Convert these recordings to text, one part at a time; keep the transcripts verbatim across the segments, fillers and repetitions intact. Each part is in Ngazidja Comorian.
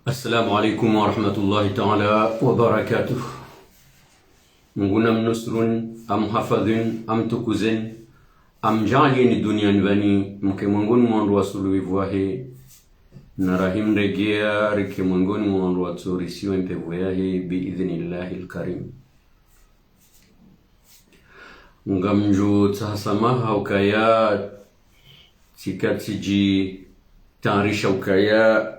Assalamu alaikum warahmatullahi taala wabarakatuh. Mngu namnusuruni, amhafadhwini, amtukuzeni, amdjaalieni duniani pvanu mke mwengoni mwa wandru wasuluhivu wahe, na rahimregea rike mwengoni mwa wandru watsorisiwe mpevwe yahe biidhnillahi lkarim. Ngamdjo tsaha samaha ukaya tsika tsidjitayarisha ukaya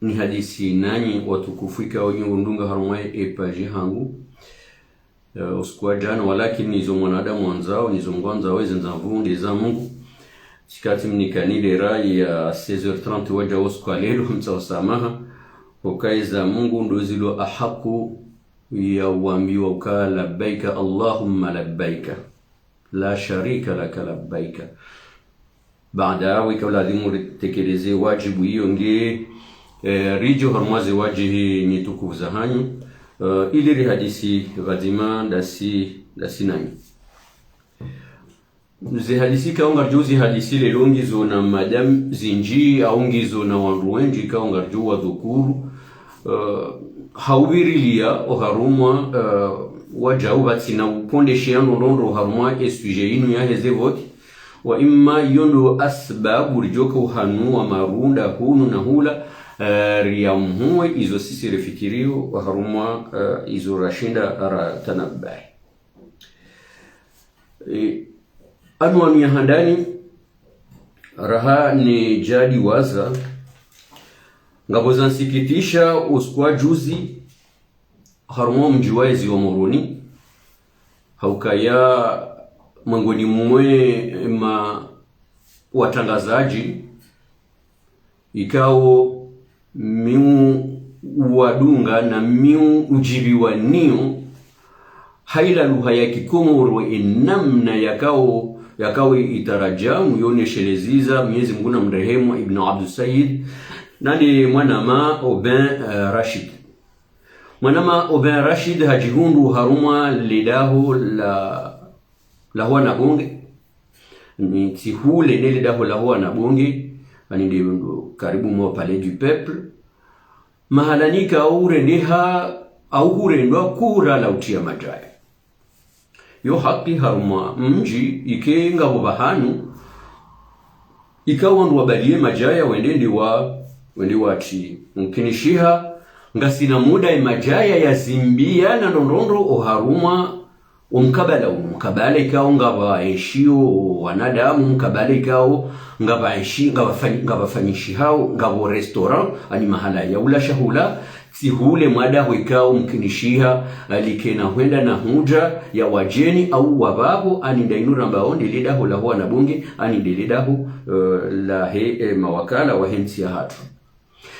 nihadisi nanyi watukufu ikao nyi undunga harumwa ye page hangu, eh, usiku wa djana, walakini nizo mwanadamu wandzao, nizo Mngu andzao, eze ndzapvu nde za Mngu. Tsika tsimnikani le rai ya seize heures trente wadja usiku wa lelo, mtsaha samaha. Ukaya eza Mngu ndo zilo ahaku ya uambiwa uka labbaika Allahumma labbaika, la sharika laka labbaika. Baada yawe ika ulazimu ritekeleze wajibu iyo nge, eh, ridjo harumwa ze wajihi nyi tukufu za hanyu, eh, ili rihadisi pvadzima ndasi, ndasi nanyi. Ze hadisi ikao ngaridjo zihadisi lelo ngizo na mada zindji, au ngizo na wandru wendji ikao ngaridjo wadhukuru, eh, ha uvirilia oharumwa, eh, wadjau pvatsina upondeshea ndrongoo oharumwa e sujet inu yaheze voti. Wa imma iyo ndo asbabu ridjoka uhanu wa marunda hunu na hula, eh, riamue izo sisi rifikirio oharumwa, eh, izo rashinda ratanabahi. Eh, anwani ya handani, raha nidjadiwaza, ngapvo zansikitisha usiku wa juzi, harumwa mdji wa ezi wa Moroni, ha ukaya mwengoni mwe ma watrangazadji, ikao mi uwadunga na mi udjiviwa nio, ha ila lugha ya kikomoro e namna yakao, yakao itarajamu yonesheleza Mwenyezi Mngu namrehemu Ibn Abdou Said, nani mwanama Aubin, eh, Rachid. Mwanama Aubin Rachid hadjihundru harumwa le daho la, la Hwanabonge. Ni tsi hule ne le daho la Hwanabonge, ani nde karibu mwa Palais du Peuple. Mahala nika urendeha, au hurendwa kura la utria madjaya. Yo haki harumwa mdji ike ngapvo pvahanu, ika wandru wabalie madjaya wende nde wa, wende watri. Mkinishiha, ngasina muda e madjaya yazimbiana ndrongoo oharumwa omkabala unu. Mkabala ikao ngapvaenshio wanadamu, mkabala ikao ngapvaenshi, ngapvafanyi-, ngapvafanyishihao, ngapvo restaurant, ani mahala ya ula shahula, tsi hule mwa daho ikao mkinishiha, alikena hwenda na hudja ya wadjeni au wapvapvo, ani nda inu rambao nde le daho la Hwanabonge, ani nde le daho, eh, lahe, eh, mawakala wahe ntsi yahatru.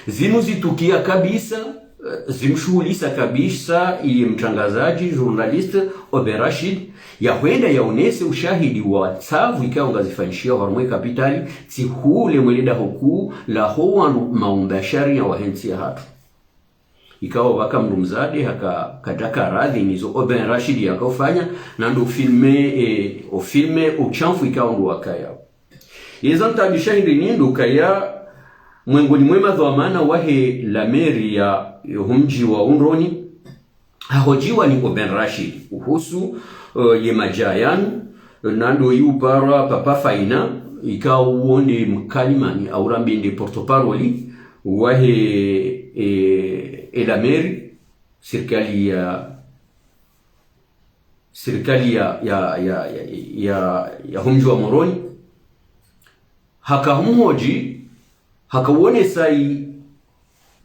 Zinu zitukia kabisa, eh, zimshuhulisa kabisa iye mtrangazadji, journaliste, Aubin Rachid, ya hwenda yaonese ushahidi wa tsavu ikao ngazifanyishia harumwa e kapitali, tsi hule mwe le daho kuu laho wandru maumbashari ya wahe ntsi yahatru. Ikao pvaka mndru mdzadze haka, kadjaka radhi nizo Aubin Rachid yakaufanya, na ndo filme, eh, o filme, o shamfu ikao ndo wakayao. Yeza ntaabisha hindri ni ndo ukaya mwengoni mwe madhwamana wahe la mairie ya, yo homdji wa Undroni, hahodjiwa ni Aubin Rachid uhusu, eh, ye madjaya yanu, na ndo yi uparwa Papa Faina, ikao uwo nde mkalimani, au rambe nde porte-parole, wahe, eh, e la mairie, sirikali ya, sirikali ya, ya, ya, ya, ya, ya homdji wa Moroni, haka humhodji, haka uonesa i,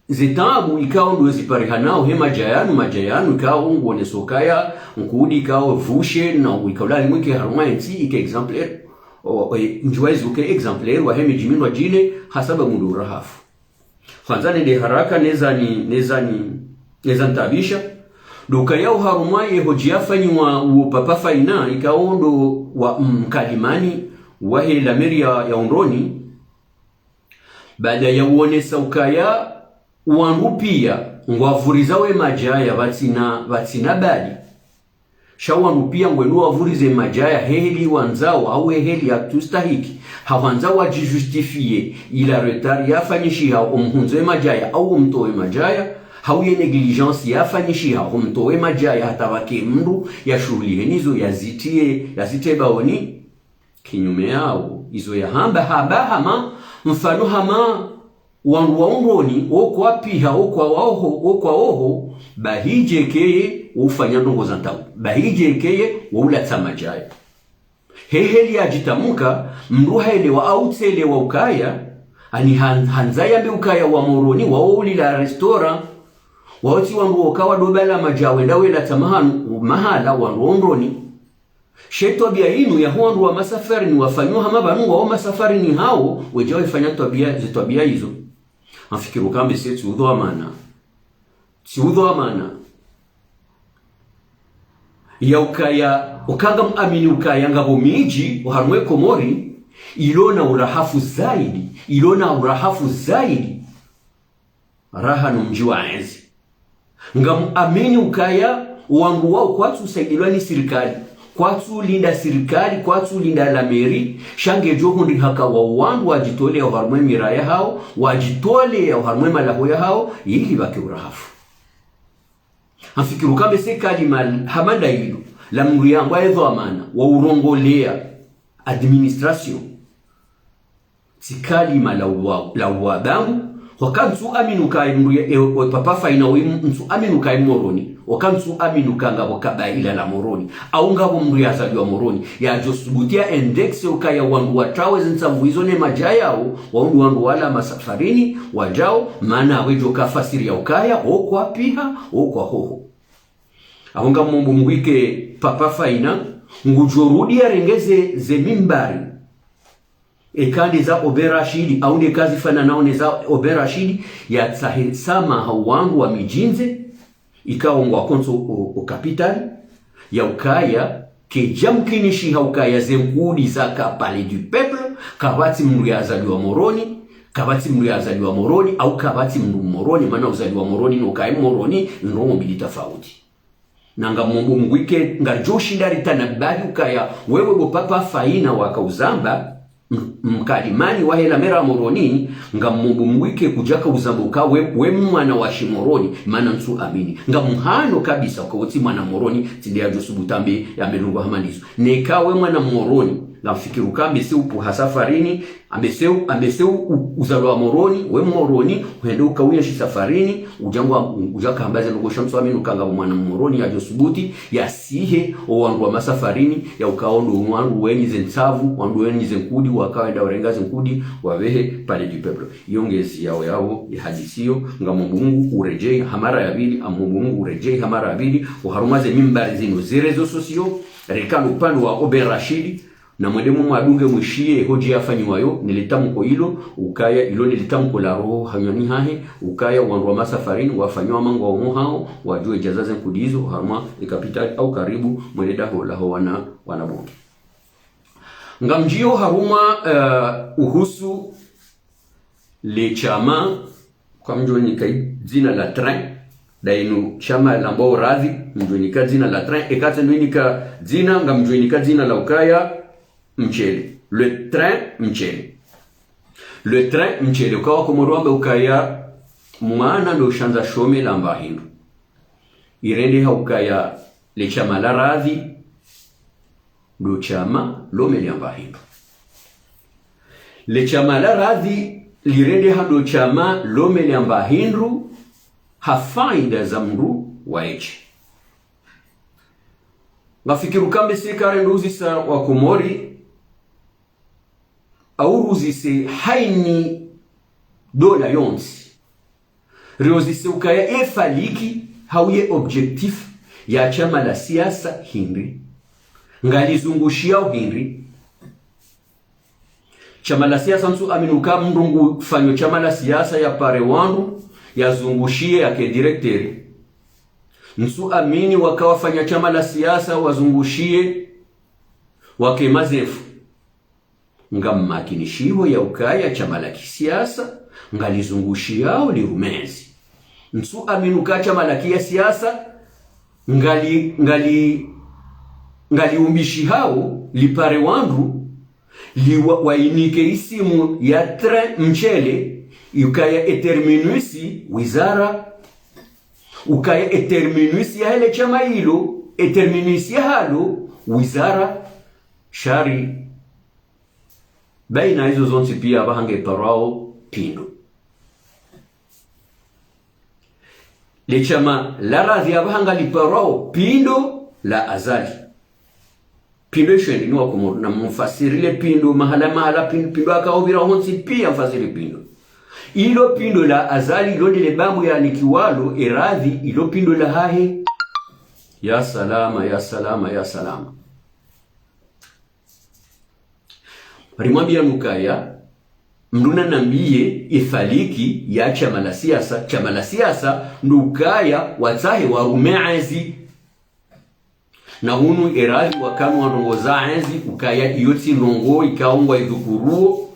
ze taabu ikao ndo ziparihanao he madjaya yanu, madjaya yanu ikao nguonesa ukaya, nkudi ikao pvushe, na ikao ulazimu ike harumwa e ntsi ike exemplaire, o, e, ndjiwa izo uke exemplaire wahe midji mindru wadjine, hasaba mundu urahafu. Hwandza nende haraka neza ni, neza ni, neza ntaabisha. Ndo ukaya oharumwa ye hodji yafanyiwa uwo Papa Faina, ikao ndo wa mkalimani wahe la mairie ya, ya Undroni. Baada ya uonesa ukaya wandru pia ngwapvurizao e madjaya pvatsina, pvatsina badi. Sha wanu pia ngwendo wavurize madjaya heheli wandzao, hau heheli yatsustahiki. Hahwandza wadjijustifie ila retard yafanyishiha omhundzo emadjaya, hau omtowe madjaya, hau ye négligence yafanyishiha omtowe madjaya hata pvwake mndru yashuhulihe nizo yazitie, yazitie baoni. Kinyume yawo, izo yahamba hamba hama, mfano hama, wandru wa undroni, wo kwapiha, wo kwaoho, wo kwaoho, bahi djekeye, wo ufanya ndrongo za ntabu. Bahi djekeye, wo ulatsa madjaya. Heheli yadjitamuka, mndru haelewa au tselewa ukaya, ani han-, handza yambe ukaya wa Moroni, wao ulila restaurant, wao tsi wandru woka wadobala madjaya wenda welatsa mahanu, mahala wandru wa undroni. She twabia inu yaho wandru wa masafarini wafanyao hama pvanu ngwao masafarini hawo, wedja wefanya twabia, ze twabia izo. Ngamfikiri uka mbe se tsi udhwamana. Tsi udhwamana. Ya ukaya, uka ngamuamini ukaya ngapvo midji, oharumwa e Komori, ilo na urahafu zaidi, ilo na urahafu zaidi. Raha no mdji wa ezi. Ngamuamini ukaya, wandru wao kwatsu usaidilwa ni sirikali, kwatsu ulinda sirikali, kwatsu ulinda la mairie, sha ngedjo hundri haka wa wandru wadjitolea oharumwa e miraya hawo, wadjitolea oharumwa e malaho yahawo, ili pvwake urahafu. Ngamfikiri uka mbe se kalima hama nda ilo, la mndru yambwa edhwamana, wa urongolea administration. Tsi kalima la uwa-, la uwabangu, waka ntsu amini ukaya mndru ya, e, e, Papa Faina we m-, ntsu amini ukaya Moroni, waka ntsu amini uka ngapvo kabaila la Moroni, au ngapvo mndru yazaliwa Moroni, yadjo subuti ya indexe ukaya wandru watrawe ze ntsavu izo ne madjaya yawo, wao ndo wandru wala masafarini, wadjao, mana wedjo ka fasiri ya ukaya, wo kwapiha, wo kwahoho. Aho ngamombo Mngu ike Papa Faina, ngudjo rudi yarenge ze, ze mimbari. Eka nde za Oben Rashidi, au nde kazifananao ne za Oben Rashidi, yatsahe samaha wandru wa midjini, ikao ngwao kontsi o, o capitale, ya ukaya, kedja mkinishiha ukaya ze nkudi zaka Palais du Peuple, kapvatsi mndru yazaliwa Moroni, kapvatsi mndru yazaliwa Moroni, au kapvatsi mndru Moroni, mana uzaliwa Moroni no ukaya Moroni, ndrongo mbili tafauti. Na ngamombo Mngu ike ngaridjo shinda ritanabahi ukaya wewe bo Papa Faina waka uzamba, m-, mkalimani wahe la mera Moroni, ngamombo Mngu ike kudjaka uzamba uka we, we mwana wa Shimoroni, mana ntsu amini. Ngamhano kabisa uka wo tsi mwana Moroni, tsi nde yadjo subutu yambe, yambe ndrongo hama ndizo. Neka we mwana Moroni, ngamfikiri uka mbe se upuha safarini, ambe se u-, ambe se u-, u-, uzalwa Moroni, we Moroni, uhende uka uyenshi safarini, udja ngwa-, udja kahamba ze ndrongo sha ntsu amini uka ngapvo mwana Moroni yadjo subutu, yasihe, o wandru wa masafarini, ya ukao ndo wandru wenyi ze ntsavu, wandru wenyi ze nkudi, waka wenda warenga ze nkudi, wapvehe Palais du Peuple. Iyo ngezi yao yao, ye hadisi iyo, ngamombo Mngu uredjei ha mara ya pvili, ngamombo Mngu uredjei ha mara ya pvili, oharumwa ze mimbari zinu, ze réseaux sociaux, reka no upande wa Oben Rashidi, na mwende mumwadunge mwishiye hodja yafanyiwayo, nele tamko ilo, ukaya ilo nele tamko la roho hanywani hahe, ukaya wandru wa masafarini, wafanyao mango wa umo hao, wadjuwe djaza ze nkudi izo, harumwa e capitale au karibu, mwele daho laho wana, wana bunge. Ngamdjiyo harumwa, eh, uhusu le shama, kamdjo nika dzina la train, nda inu shama lambwao radhi, mdjo nika dzina la train, eka tsi ndo nika dzina, ngamdjo nika dzina la ukaya mshele. Le train mshele. Le train mshele, uka wa Komori wambe ukaya mwana ndo shandza shomela mba hindru. Irendeha ukaya le shama la radhi, ndo shama lomelea mba hindru. Le shama la radhi lirendeha ndo shama lomelea mba hindru ha faida za mndru wa eshe. Ngafikiri uka mbe se karendo uzisa wa Komori, au ruzise hayina dola yontsi. Riozise ukaya e faliki hau ye objectif ya shama la siasa hindri. Ngalizungushiao hindri. Shama la siasa ntsu amini uka mndru ngufanyo shama la siasa yapare wandru, yazungushiye yake directeur. Ntsu amini waka wafanya shama la siasa wazungushiye wake mazefu. Ngammakinishiho ya ukaya shama la kisiasa, ngalizungushiao lirumezi. Ntsu amini uka shama la kisiasa, ngali, ngali ngaliumbishihao lipare wandru, liwa-, wainike isimu ya train mshele, ukaya e terminus wizara, ukaya e terminus yahe le shama ilo, e terminus yahalo wizara, shari. Baina izo zontsi pia apvaha nge parwao Pindo. Le shama la Radhi apvaha ngaliparwao Pindo la Azali. Pindo isho ndeni wa Komoro, na mfasiri le Pindo, mahala mahala Pindo, Pindo akaovira hontsi pia mfasiri Pindo. Ilo Pindo la Azali, ilo ndele bambu yanikiwalo e Radhi, ilo Pindo lahahe. Ya salama, ya salama, ya salama. Rimwambia nukaya, mndru nanambiye ifaliki ya shama la siasa, shama la siasa, nukaya watsahe warume ezi. Na hunu e Radhi wakanu wa ndrongo za ezi, ukaya iyo tsi ndrongo ikao ngwa idhukuruo.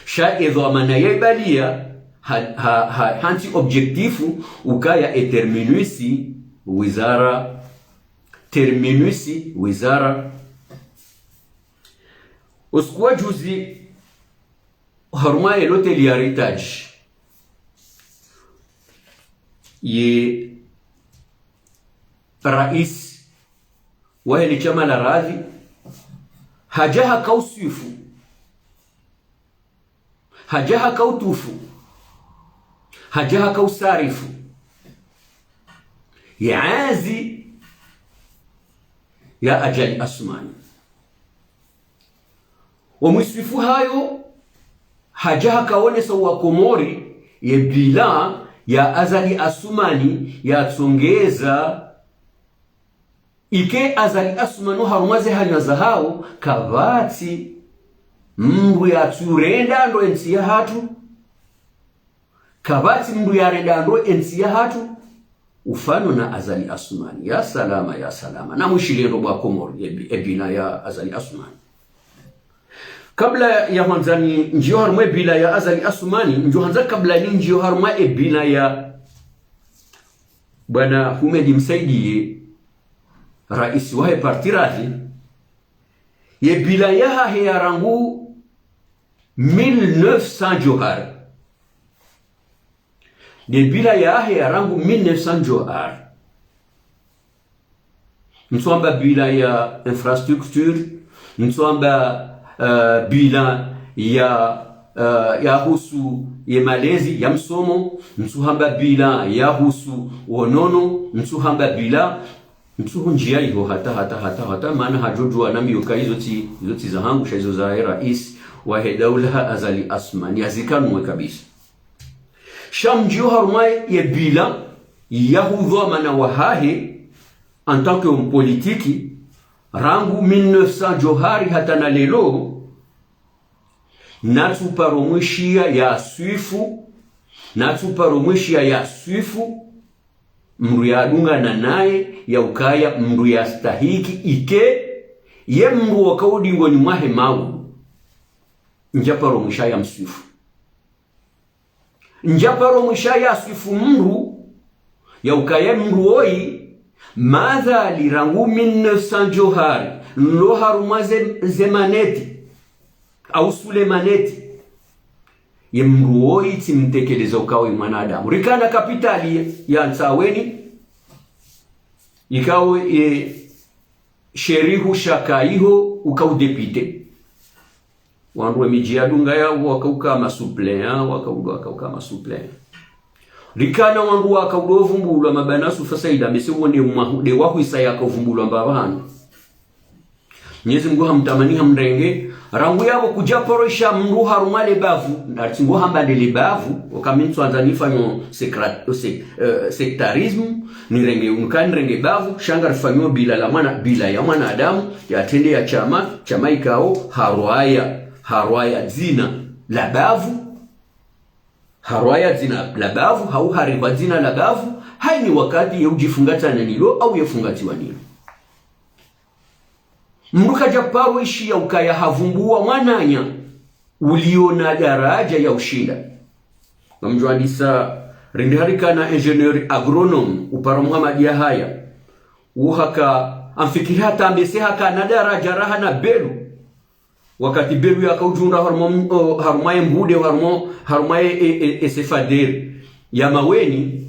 Sha ezo amana ya ibalia, ha, ha, ha, hantsi objectif, ukaya e terminus wizara, terminus wizara. Usiku wa juzi, harumwa e loteli ya Heritage, ye rais wahe le shama la Radhi, hadja haka uswifu, hadja haka utufu, hadja haka usarifu ye ezi ya Azali Assoumani. Omwiswifu hayo, hadja hakaonesa wa Komori ye bilan ya Azali Assoumani, yatsongeza ike Azali Assoumani harumwa ze hanywa zahao, kapvatsi mndru yatsurenda ndro entsi yahatru, kapvatsi mndru yarenda ndro entsi yahatru, ufano na Azali Assoumani. Ya salama, ya salama. Na mwishiliye ndro bwa Komori, e bi-, e bilan ya Azali Assoumani. Kabla ya hwandza nindjiyo harumwa e bilan ya Azali Assoumani, ndjo handza kabla nindjiyo harumwa e bilan ya bwana Houmed Msaidié, rais wahe parti Radhi, ye bilan yahahe ya rangu mille neuf cents Djohar. Nde bilan yahahe ya rangu mille neuf cents Djohar. Ntsuhamba bilan ya infrastructure, ntsuhamba, eh, bilan ya, eh, yahusu ye malezi ya msomo, ntsuhamba bilan yahusu wonono, ntsuhamba bilan, ntsuhundjiya iho hata, hata, hata, hata, mana hadjodjuwa nami yoka izo tsi, izo tsi zahangu, sha izo zahe rais wahe daula Azali Assoumani, yazikanuwe kabisa. Sha mdjiyo harumwa ye bilan yahe udhwamana wahahe, en tant que homme politique, rangu mille neuf cents Djohar hata na leo, natsuparo mwishiya ya swifu, natsuparo mwishiya ya swifu mndru yadungana naye, ya ukaya mndru yastahiki ike ye mndru waka udingoni mwahe mau. Ndjaparo mwishiya ya mswifu. Ndjaparo mwishiya ya swifu mndru, ya ukaya mndru woyi, madhali rangu mille neuf cents Djohar, nlo harumwa ze, ze maneti, au sous les manettes, ye mndru woyi tsimtekeleza ukao ye mwanadamu. Rikana kapitali ya Ntsaweni, ikao ye Sherihu shaka iho uka udepite. Wandru we midji ya dunga ya waka uka masuppléant, waka udo waka uka masuppléant. Rikana wandru waka udo vumbulwa mabana Sufa Saida, mese wone mwahu, nde wahwisa yaka uvumbulwa mbapvanu. Mwenyezi Mungu hamtamani hamrenge, rangu yapvo kudjaparo ishiya mndru harumwa le bavu, ndatsi ngo hamba nde le bavu, oka mi ntsuandza nifanyo secra-, se-, eh, sectarisme, nirenge, unuka nirenge bavu, sha ngarifanyo bilan la mwana, bilan ya mwanadamu, yatrende ya shama, shama ikao, harwaya, harwaya dzina la bavu, harwaya dzina la bavu, hau harengwa dzina la bavu, haini wakati ye udjifungatsana nilo, au ye fungatiwa nilo. Mndru kadjaparo ishiya ukaya havumbuwa mwananya uliona daraja ya ushinda. Ngamdjo andisa rindi harikana ingénieur agronome, uparo Muhammad Yahaya. Uhaka Amfikiri hata ambese haka na daraja raha na Belu. Wakati Belu yaka udjundra harumwa m-, o, harumwa ye mbude, harumwa, harumwa ye, e, e, e sefaderi ya Maweni.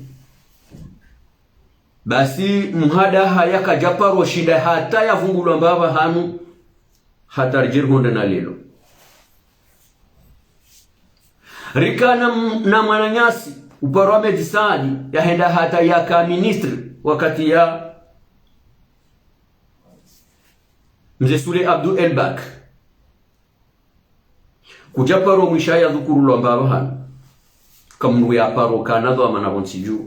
Basi mhadaha yakadja paro shinda hata yavumbulwa mbapvi hanu, hata ridjeri honda na lelo. Rikana m-, na mwananyasi, uparo Ahmed Saadi, yahenda hata yaka ministre, wakati ya Mze Sule Abdou Elbak. Kudja paro mwisha yadhukurulwa mbapvi hanu. Ka mndru ya paro kana dhwamana pvontsi dju.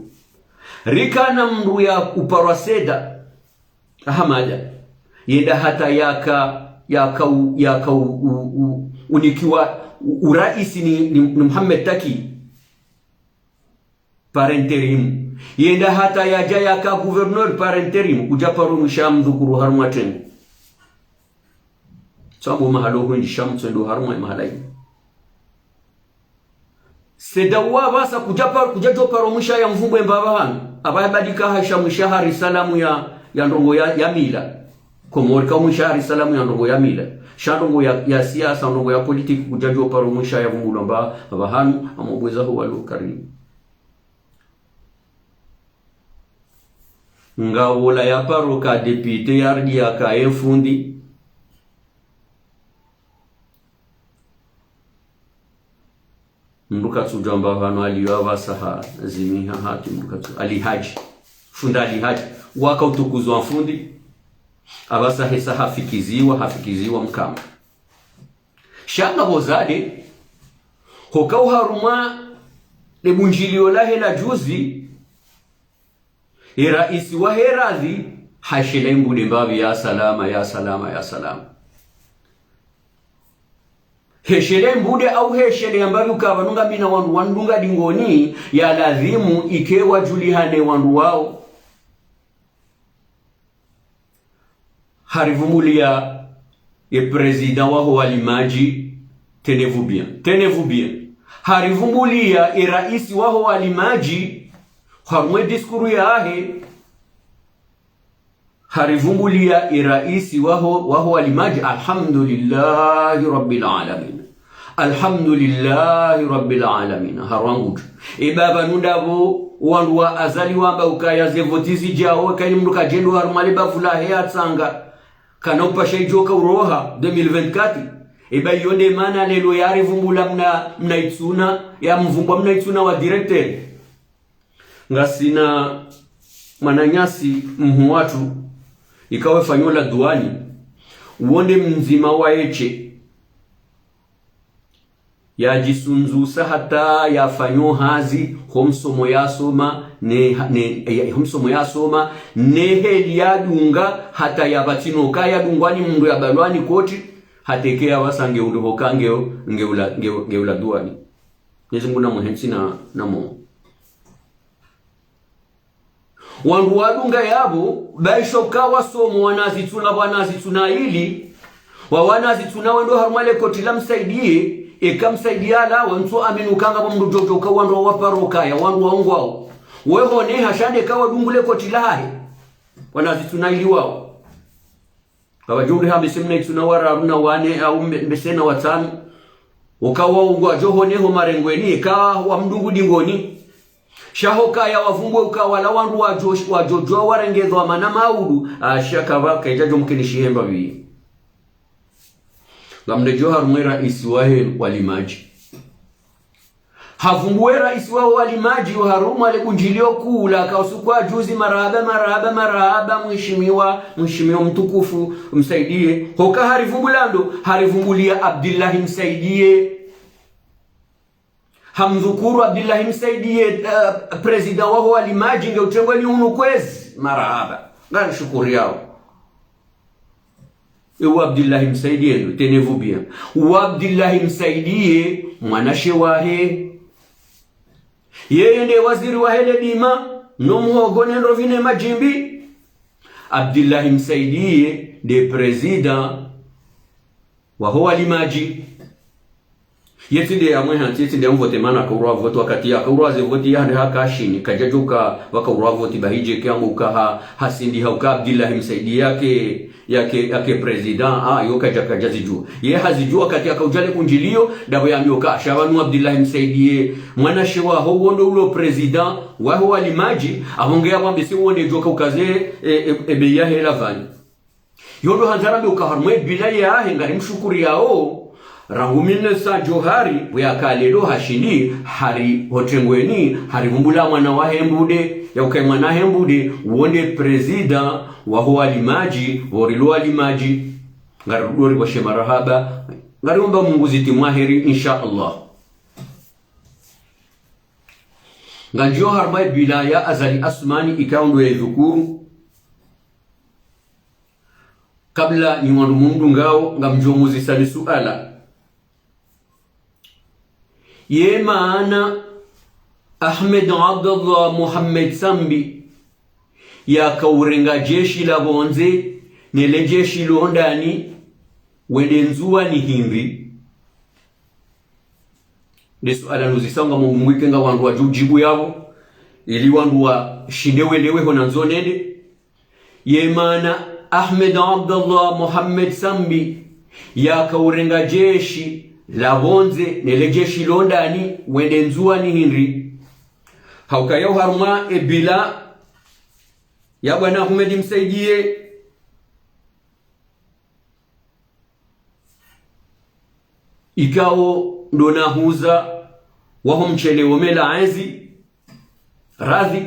Rikana mndru ya uparwa Seda Ahamada. Yenda hata yaka, yaka u-, yaka u-, u-, u-, unikiwa u-, uraisi ni, ni, ni Mohamed Taki. Par intérim. Yenda hata yadja yaka gouverneur par intérim. Kudja paro mwisha mdhukuru harumwa tenu. Tsambo mahala hwendji sha mtswendo harumwa mahala yi. Seda wa apvasa kudja par-, kudja djo paro mwisha yamvumbwe mbapvi hanu. Apvaha badika hasha mwisha hari salamu ya, ya ndrongo ya, ya mila. Komori ka mwisha hari salamu ya ndrongo ya mila. Sha ndrongo ya, ya siasa, ndrongo ya politiki kudja djo paro mwisha yavumbulwa mbapvi hanu, amwabweza ho walo karibu. Ngapvo la ya paro ka député yardi yaka ye fundi. Mndru katsudjwa mbapvi hanu aliyo apvasa ha zimi ha haki mndru katsu-, Ali Hadji. Fundi Ali Hadji. Waka utukuzwa fundi. Apvasa hesa hafikiziwa, hafikiziwa mkama. Sha ngapvo zade, hoka uharumwa le bundjilio lahe la juzi, e raisi wahe radhi, hashele imbude mbapvi ya salama, ya salama, ya salama. Heshele imbude au heshele ya mbapvi ukapva nunga mina wandru wandunga dingoni, ya lazimu ike wadjulihane wandru wao. Harivumbulia ye président waho walimadji, tenez-vous bien, tenez-vous bien. Harivumbulia ye raisi waho walimadji, harumwa ye discours yahe, harivumbulia ye raisi waho, waho walimadji, alhamdulillahi rabbil alamin. Alhamdulillahi rabbil alamin. Harwangudju. Eba pvanu ndapvo wandru wa Azali wamba ukaya ze voti zidjao, kayina mndru kadjendo harumwa le bavu lahe yatsanga. Kana upasha idjo ka uroha deux mille vingt-quatre. Eba iyo nde mana lelo yarivumbula mna, mna itsuna, yamvumbwa mna itsuna wa directeur. Ngasina mwananyasi mhuu watru, ikao efanyo la duwani, uwo nde mdzima wa eshe. Yadjisundzusa hata yafanyo hazi, ho msomo yasoma, ne, ne, ya, ho msomo yasoma, ne heli yadunga, hata yapvatsina uka yadungwa ni mndru yabalwa ni koti, hata ike yapvasa nge undru hoka nge, nge ula, nge, nge ula duwani. Mwenyezi Mungu namuhentsi na, na mo. Wandru wadunga yapvo, baisho ka wasomo wanazitsuna, wanazitsuna ili, wa wanazitsuna wendo harumwa le koti la Msaidie, eka Msaidie ala, wantsu amini uka ngapvo mndru djodjo ka wandru wa paro kaya, wandru waongwao. Weho ne hashande ka wadungu le koti lahe, wanazitsuna ili wao. Kawadjumbe ha mbese mna itsuna wararu na wane au mbe-, mbese na watsanu. Uka waongwa djo ho ne ho marengweni, eka wamdungu dingoni. Sha hoka yawavumbwe uka wala wandru wadjo-, wadjodjwa warenge dhwamana maudu, asha kapva, kaidjadjo mkinishihe mbapvi. Ngamdjo harumwa e raisi wahe walimadji. Havumbuwe raisi waho walimadji, harumwa le bundjilio kuu la ka usiku wa juzi, marahaba, marahaba, marahaba, mheshimiwa, mheshimiwa mtukufu, Msaidie. Hoka harivumbula ndo, harivumbulia Abdillahi Msaidie. Hamdhukuru Abdillahi Msaidie, eh, président waho walimadji nge utrengweni unu kwezi, marahaba. Ngamshukuriyao. Ewa Abdillahi Msaidie ndo, tenez-vous bien. Wa Abdillahi Msaidie, mwanashe wahe. Yeye nde waziri wahe le dima, no muhogo ne ndrovi ne madjimbi. Abdillahi Msaidie, nde président waho walimadji. Ye tsi nde ya mwe hantsi, ye tsi nde ya mvote mana akaurwa voti wakati ya akaurwa ze voti ya hande haka shini, kadjadjoka wakaurwa voti bahidje ke angu uka ha, hasindi ha uka Abdillahi Msaidie yake, yake, yake président, ah, yo kadja, kadjazidjuwa. Ye hazidjuwa wakati akaudja le kundjiliyo, ndapvo yambiwa uka, sha pvanu Abdillahi Msaidie, mwanashe waho, wo ndo ulo président, waho walimadji, apvo nge yapvo ambese wo nde djoka ukaze, e, e, e, bei yahe la pvanu. Yo ndo handza rambe uka harumwa e bila yahe ngarimshukuriyao, rangu mille neuf cents djo hari, pvo yaka leo hashindi, hari hotrengweni, hari vumbula mwana wahe mbude, ya uka ye mwana wahe mbude, wo nde président, waho walimadji, pvo rilo walimadji, ngarirudi ri pvwashe marahaba, ngariomba Mungu zitimu heri, insha Allah. Ngandjiyo harumwa e bila ya Azali Assoumani ikao ndo ya idhukuru. Kabla nyi wandru mumdungao, ngamdjo muzisani suala. Ye maana Ahmed Abdallah Mohamed Sambi yakaurenga jeshi la pvondze, ne le jeshi lo ndani, wende Ndzuwani hindri? Nde suala nuzisao ngamumwike nga wandru wadjo udjibu yapvo, ili wandru washinde welewe ho nandzo nende. Ye maana Ahmed Abdallah Mohamed Sambi yakaurenga jeshi la pvondze ne le jeshi lo ndani wende Ndzuwani hindri? Ha ukaya uharumwa e bila ya bwana Ahmed Msaidie, ikao ndo nahuza waho mshele wo mela ezi, radhi,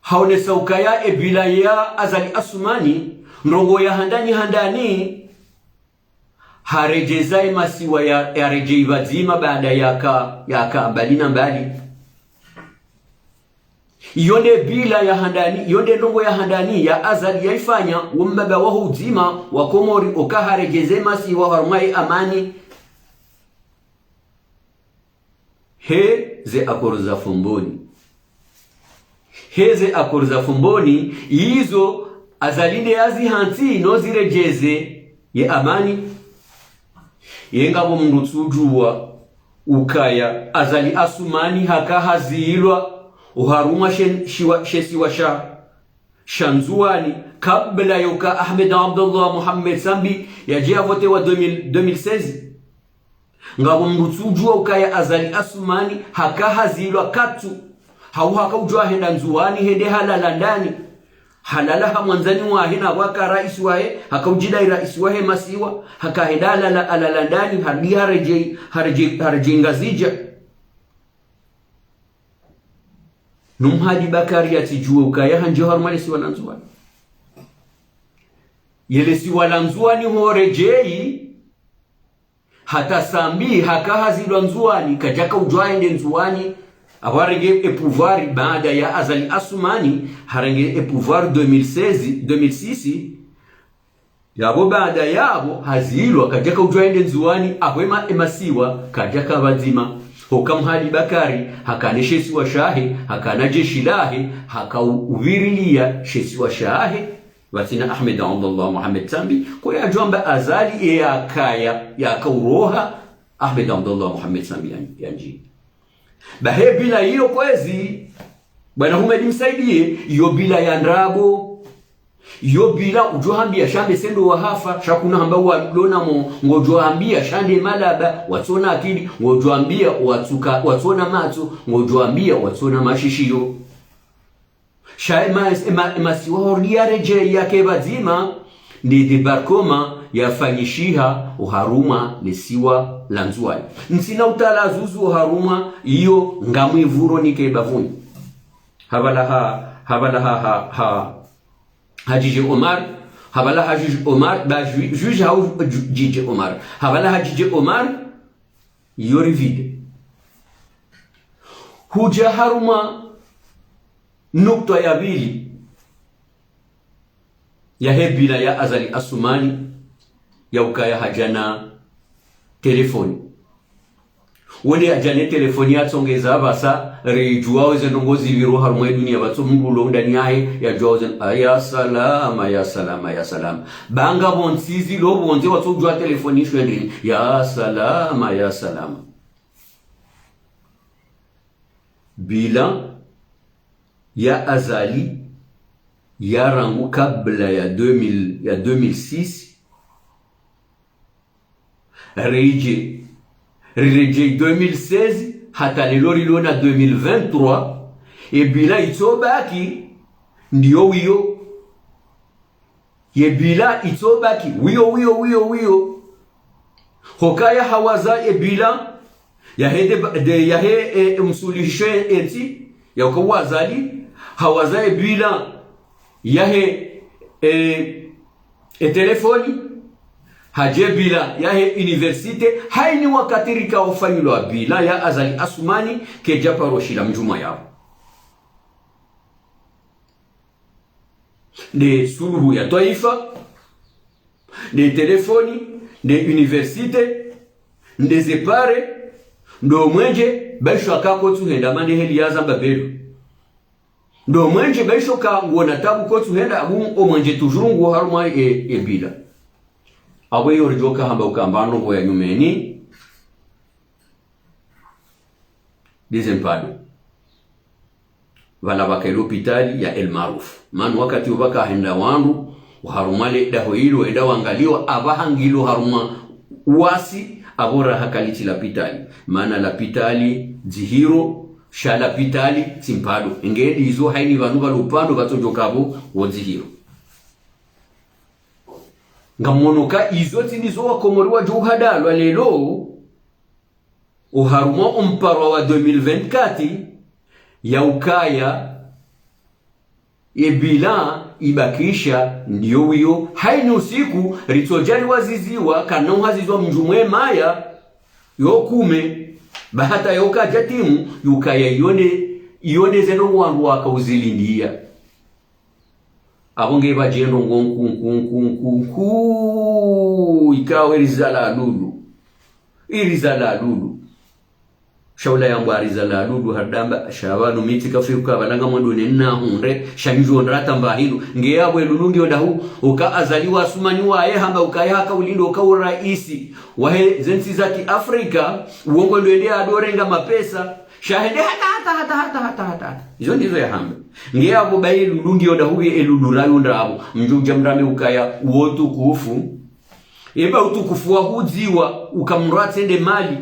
haonesa ukaya e bila ya Azali Assoumani, ndrongoo ya handani handani, haredjeza e masiwa ya, yaredjei pvadzima baada yaka, yaka mbali na mbali. Iyo nde bila ya handani, iyo nde ndrongoo ya handani ya Azali yaifanya, wo mbaba waho udzima wa Komori, uka haredjeze masiwa harumwa ye amani. He ze accords za Fomboni. He ze accords za Fomboni, izo Azali nde yazihantsi no ziredjeze ye amani. Ye ngapvo mndru tsudjuwa ukaya Azali Assoumani haka hazilwa oharumwa she, shiwa, she siwa sha, sha Ndzuwani, kabla yoka Ahmed Abdallah Mohamed Sambi yadje yavotewa deux mille, deux mille seize. Ngapvo mndru tsudjuwa ukaya Azali Assoumani haka hazilwa katsu, hau haka udjuwa henda Ndzuwani hende halala ndani. Halala ha mwandzani wahe na waka raisi wahe, haka udjidai raisi wahe masiwa, haka henda halala, halala ndani, harudi haredjei, haredjei, haredjei Ngazidja. No Mhadi Bakari yatsidjuwe ukaya handjiyo harumwa le siwa la Ndzuwani. Ye le siwa la Ndzuwani horedjei, hata Sambi haka hazilwa Ndzuwani, kadjaka udjuwa hende Ndzuwani, apvo harenge e pouvoir baada ya Azali Assoumani, harenge e pouvoir deux mille seize, deux mille six, yapvo baada yapvo hazilwa, kadjaka udjuwa hende Ndzuwani, apvo ema, emasiwa kadjaka pvadzima. Hoka Mhadi Bakari hakana she siwa shahe, hakana jeshi lahe, haka u, uvirilia she siwa shahe, pvatsina Ahmed Abdallah Mohamed Sambi, ko yadjo amba Azali ye yakaya, yakauroha Ahmed Abdallah Mohamed Sambi yan, yandji. Bahi e bila iyo kwezi, bwana Ahmed Msaidie, iyo bila ya ndrabo. Iyo bila udjo hambia sha mbe se ndo wahafa, sha kuna hamba walona mo, ngodjo hambia sha nde malaba, watsona akili, ngodjo hambia watsuka, watsona matso, ngodjo hambia watsona mashishiyo. Sha ema, ema, emasiwa horudi yaredjei yake pvadzima, nde débarquement yafanyishiha oharumwa le siwa la Ndzuwani. Ntsina utala zuzu oharumwa iyo ngamwivuro nike bavuni. Hapvala ha, hapvala ha, ha, ha, ha Djidji Omar, hapvala ha Djidji Omar, ba Dji, Djidji hau Dji, Djidji Omar. Hapvala ha Djidji Omar, iyo rivide. Hudja harumwa nukta ya pvili yahe bila ya Azali Assoumani, ya ukaya hadja na telefoni. Wonde yadja ne telefoni yatsongeza pvasa, ridjuwao ze ndrongoo zipviro harumwa ye duniya, pvatso mndru ulo ndani yahe yadjuwao ze, ah, ya salama, ya salama, ya salama. Ba ngapvo ntsi zilo pvondze watsodjuwa telefoni isho ndrini. Ya salama, ya salama. Bilan ya Azali ya rangu kabla ya deux mille, ya deux mille six, ridje, riredjei deux mille seize, hata leo rilo na deux mille vingt-trois, ye bilan itsobaki ndiyo wiyo. Ye bilan itsobaki wiyo, wiyo, wiyo, wiyo. Hukaya hawaza ye bilan yahe de, de, yahe, e, msuluhisho ye ntsi, ya uka Azali, hawaza ye bilan yahe, e, e telefoni, hadje bilan yahe université, hayini wakati rika ufanyilwa bilan ya Azali Assoumani, kedja paro shila mdjumwa yawo. Nde suluhu ya twaifa, nde telefoni, nde université, nde ze pare, ndo mwenje, baisho aka kotsu henda mane heli ya zamba belo. Ndo mwenje, baisho ka nguona tabu kotsu henda, abu o mwenje toujours ngu harumwa e, e bilan. Apvo iyo ridjoka hamba ukamba ndrongoo ya nyumeni, nde ze mpado. Pvala pvaka ye lopitali ya El Maarouf. Mana wakati wo pvaka henda wandru, waharumwa le daho ilo, wenda wangaliwa, apvaha ngilo harumwa wasi, apvo raha kalitsi lapitali. Mana lapitali dzihiro, sha lapitali tsi mpado. Nge ndizo hayini pvanu pvalo upvando pvatsodjoka pvo wo dzihiro. Ngamono ka izo tsi ndizo wakomori wadjo uhadalwa leo, oharumwa omparwa wa deux mille vingt-quatre, ya ukaya ye bilan ibakisha ndiyo wiyo, hayini usiku ritsodja riwaziziwa, kana uhaziziwa mdjumwe maya yo kume, ba hata yo kadja timu, yukaya iyo nde, iyo nde ze ndrongoo wandru waka uzilindiya. Apvo nge pvadje ndrongoo nku, nku, nku, nku, nku, ikao iriza la lulu. Iriza la lulu. Sha ula yambwa ariza la lulu, hadamba, sha pvanu mi tsi kafiru ka pvala ngamwando ne nahundre, sha ndjo ndrata mba hinu. Nge yapvo e lulu ngiyo ndahu, uka Azali Assoumani waye hamba ukaya haka ulindo uka uraisi wahe ze ntsi za kiafrika, uwo ngwendo ende ado renga mapesa, sha hende hata, hata, hata. Izo ndizo yahamba. Nge yapvo ba ye lulu ngiyo ndahu, e lulu rayo ndrapvo. Mdjo udja mrambe ukaya uwo utukufu. Eba utukufu wa hudziwa, uka mndru atsende Mali.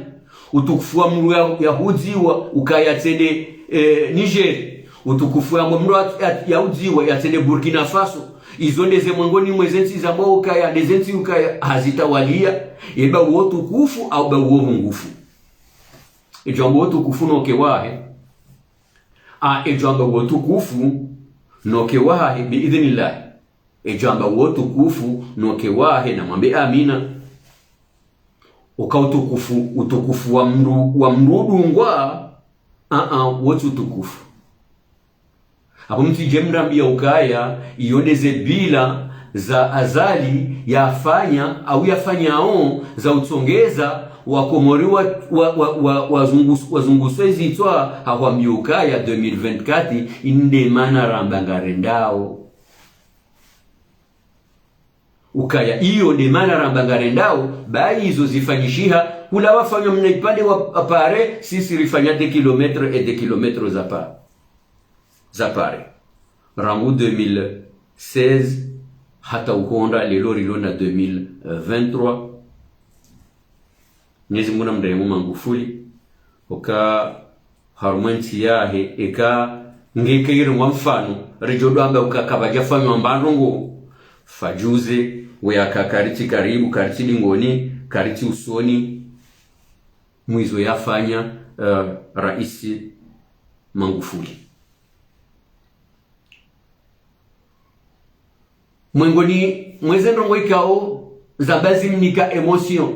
Utukufu wa mndru ya, ya hudziwa, ukaya atsende, eh, Niger. Utukufu wa mndru at-, at-, ya hudziwa, yatsende Burkina Faso. Izo nde ze mwengoni mwe ze ntsi zambwa ukaya, nde ze ntsi ukaya hazitawaliya. Eba uwo utukufu, au ba uwo pvungufu. Edjo amba uwo utukufu noke wahe. A, edjo amba uwo utukufu noke wahe, bi idhnillah. Edjo amba uwo utukufu noke wahe, na mwambe amina. Uka utukufu, utukufu wa mndru, wa mndru udungwa, a, a, wo tsi utukufu. Apvo mtsidje mrambiya ukaya, iyo nde ze bilan za Azali yafanya, au yafanyao, za utsongeza, wakomori wa, wa, wa, wa, wazungus-, wazunguswe zitswa, hahwambiya ukaya deux mille vingt-quatre, inde mana ramba ngarendao. Ukaya iyo nde mana ramba ngarendao, ba izo zifanyishiha, hula wafanywa mna ipvandre wa apare, sisi rifanya des kilomètres et des kilomètres za pa-, za pare. Rangu deux mille seize, hata uhondra leo rilo na deux mille vingt-trois. Mwenyezi Mungu namrehemu Magufuli, uka harumwa entsi yahe, eka nge kayiri ngwa mfano, ridjo dwamba uka kapvadja fanywa mba ndrongoo, fadjuze, we aka karitsi karibu, karitsi dingoni, karitsi usoni, mwizo yafanya, eh, Raisi Magufuli. Mwengoni mwa ze ndrongoo ikao zamba zimnika émotion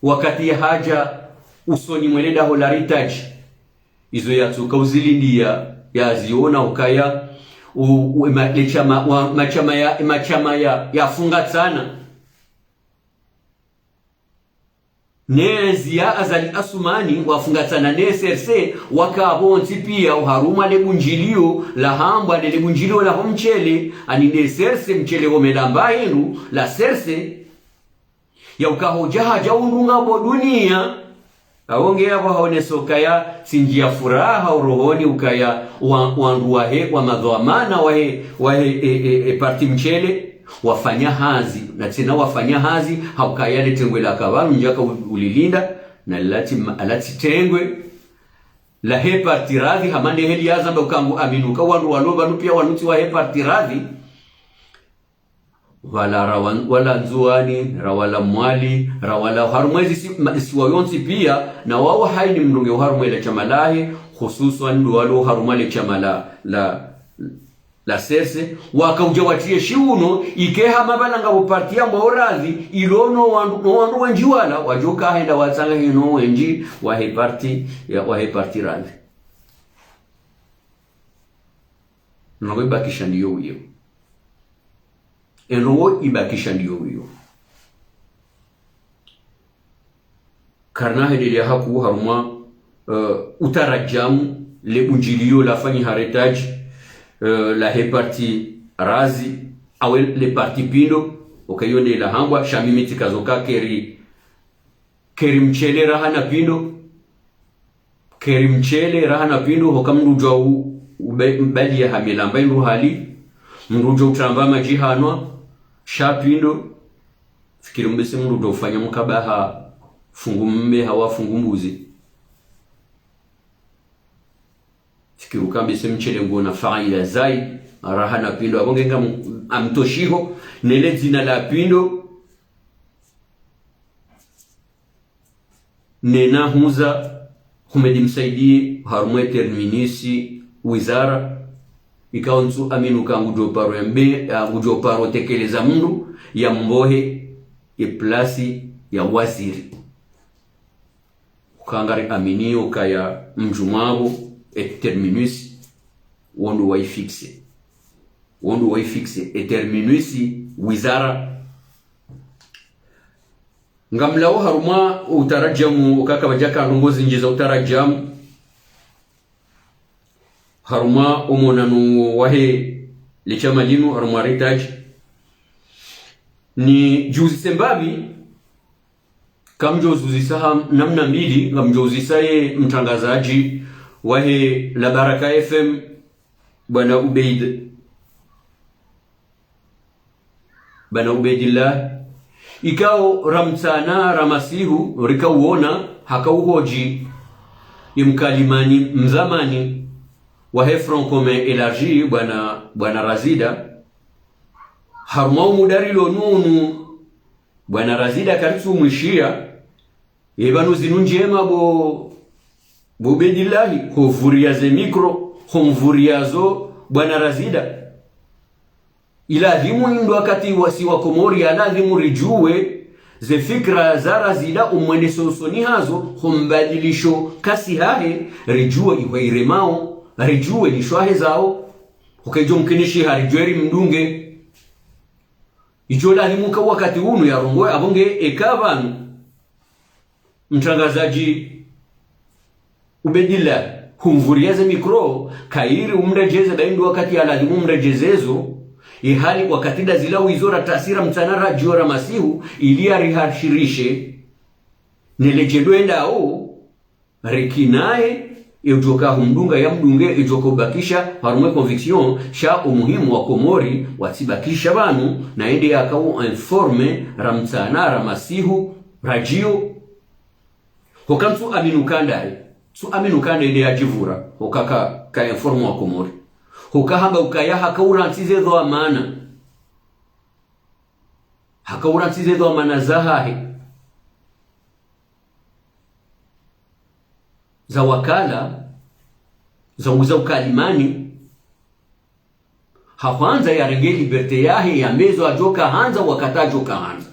wakati yahadja usoni mwe le daho la Heritage. Izo yatsuka uzilindiya, yaziona ukaya, u, u, ma, le shama, wa, mashama ya, mashama ya, yafungatsana. Ne ndziya Azali Assoumani wafungatsana ne C R C, waka pvontsi piya oharumwa le bundjiliyo lahambwa ne le bundjiliyo laho mshele, ani ne C R C mshele wo melamba hindru la C R C. Ya uka hodja hadja undrunga pvo duniya. Awo nge yapvo haonesa ukaya tsi ndjiya furaha urohoni ukaya wa, wandru wahe, wa madhwamana wahe, wahe, e, e, e, parti mshele, wafanya hazi, na tsena wafanya hazi, ha ukaya le tengwe laka pvanu ndjaka u-, ulilinda, na latsi ma-, latsi tengwe, lahe parti radhi, hama ne heli yazamba uka ngu aminuka wandru walo pvanu piya wanu tsi wahe parti radhi, wala ra wan-, wala Ndzuwani, ra wala Mwali, ra wala harumwa ezi si-, ma-, isiwa yontsi piya, na wawo hayina mndru nge oharumwa le shama lahe, hususwan ndo walo harumwa le shama la, la, la C R C, waka udja watriye shiuno, ike hama pvala ngapvo parti yambwa oradhi, ilo no wandru, no wandru wendji wala, wadjoka hwenda watsanga hino wendji, wahe parti, ya, wahe parti radhi. Nako ibakisha ndiyo wiyo. Eno wo ibakisha ndiyo wiyo. Karina hendelea haku harumwa, eh, utaradjamu le bundjiliyo lafanyiha retadji, eh, lahe parti razi, awe le parti pindo, oka iyo nde lahambwa, sha mimi tsikazoka keri, keri mshele raha na pindo, keri mshele raha na pindo, hoka mndru udjwa u-, ube-, mbali ya hamilamba indru hali, mndru udjwa utramba madji hanwa, sha pindo, fikiri mbese mndru udjwa ufanya mkaba ha fungu mme hawa fungu mbuzi. Fikiri uka mbese mshele ngona faida zaidi, raha na pindo, apvo nge ngam-, amtoshiho, ne le dzina la pindo, nena huza Houmed Msaidié harumwa e terminus wizara, ikao ntsu aminu ka ngudjo paro yambe, ah, ngudjo paro tekeleza mndru yambohe e plasi ya waziri. Uka ngari amini ukaya mdjumwapvo e terminus, wo ndo wayi fixé. Wo ndo wayi fixé e terminus wizara. Ngamlawo harumwa utaradjamu, ukaka pvadjaka ndrongoo zindji za utaradjamu. Harumwa omonano wahe le shama linu, harumwa retadji. Ni djuzi sembapvi, kamdjo uzisa ha namna mbili, ngamdjo uzisa ye mtrangazadji wahe La Baraka F M, bwana Ubeid, bwana Ubeidillah, ikao ra mtsana ra masihu rika uona haka uhodji ye mkalimani mzamani wahe Front Commun Élargi, bwana, bwana Razida, harumwa umudarilo nunu, bwana Razida karitsu mwishiya, ye pvanu zinu ndjema bo, bo Ubeidillahi, ho vuriya ze micro, ho mvuriya zo bwana Razida. Iladhimu indru wakati wasi wa Komori, ya ladhimu ridjuwe ze fikira za Razida, umwendese usoni hazo, ho mbadilisho kasi hahe, ridjuwe ihwa iremao, ridjuwe lishwahe zao, uka idjo mkinishi ha ridjuwe rimdunge. Idjo ladhimu ka wakati unu yarongowe, apvo nge eka pvanu mtrangazadji Ubedila humvuriya ze micro, kayiri umredjeze, ba indru wakati ya ladhimu umredjezezo, ihali wakati nda zila wizo ra tasira mtsana radjiyo ra masihu, ili yarihashirishe, ne le djendo endao, rikinaye, edjoka humdunga yamdunge, edjoka ubakisha, harumwa e conviction, sha umuhimu wa Komori, watsibakisha pvanu, na ende yaka u informe, ra mtsana, ra masihu, radjiyo. Hoka ntsu aminu ka ndaye, ntsu aminu ka ndaye nde yadjivura, hoka ka, ka informe wa Komori. Hoka hamba ukaya haka urantsi ze dhwamana. Haka urantsi ze dhwamana zahahe. Za wakala, za uza ukalimani, ha hwandza yarenge liberté yahe yambe zo adjoka handza wakati adjoka handza.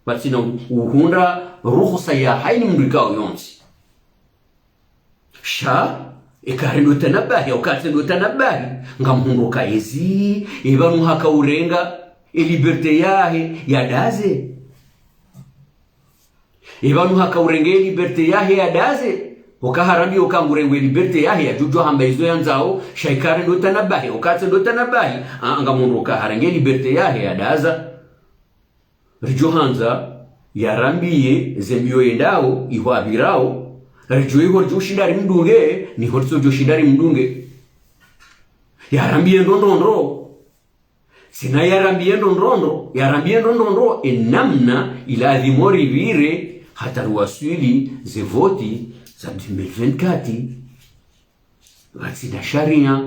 Pvatsina uhundra ruhusa ya hayina mndru ikao yontsi. Sha, eka rendo tanabahi, au katsendo tanabahi, ngamhundro ka ezi, epvanu haka urenga, e liberté yahe, yadaze. Epvanu haka urenge liberté yahe yadaze, oka harambiye oka ngurenge liberté yahe yadjudjuwa hamba izo yandzao, sha ikare ndo tanabahi, oka tsi ndo tanabahi, a, ngamwono oka harenge liberté yahe yadaza. Ridjo handza yarambiye ze mbio yendao, iho apvirao, ridjo iho ridjo shinda rimdunge, niho ritsodjo shinda rimdunge. Yarambiye ndo ndrongoo. Tsina yarambiye ndo ndrongoo, yarambiye ndo ndrongoo, e namna ilazimu ripvire, hata riwaswili ze voti za deux mille vingt-quatre. Pvatsina sharia,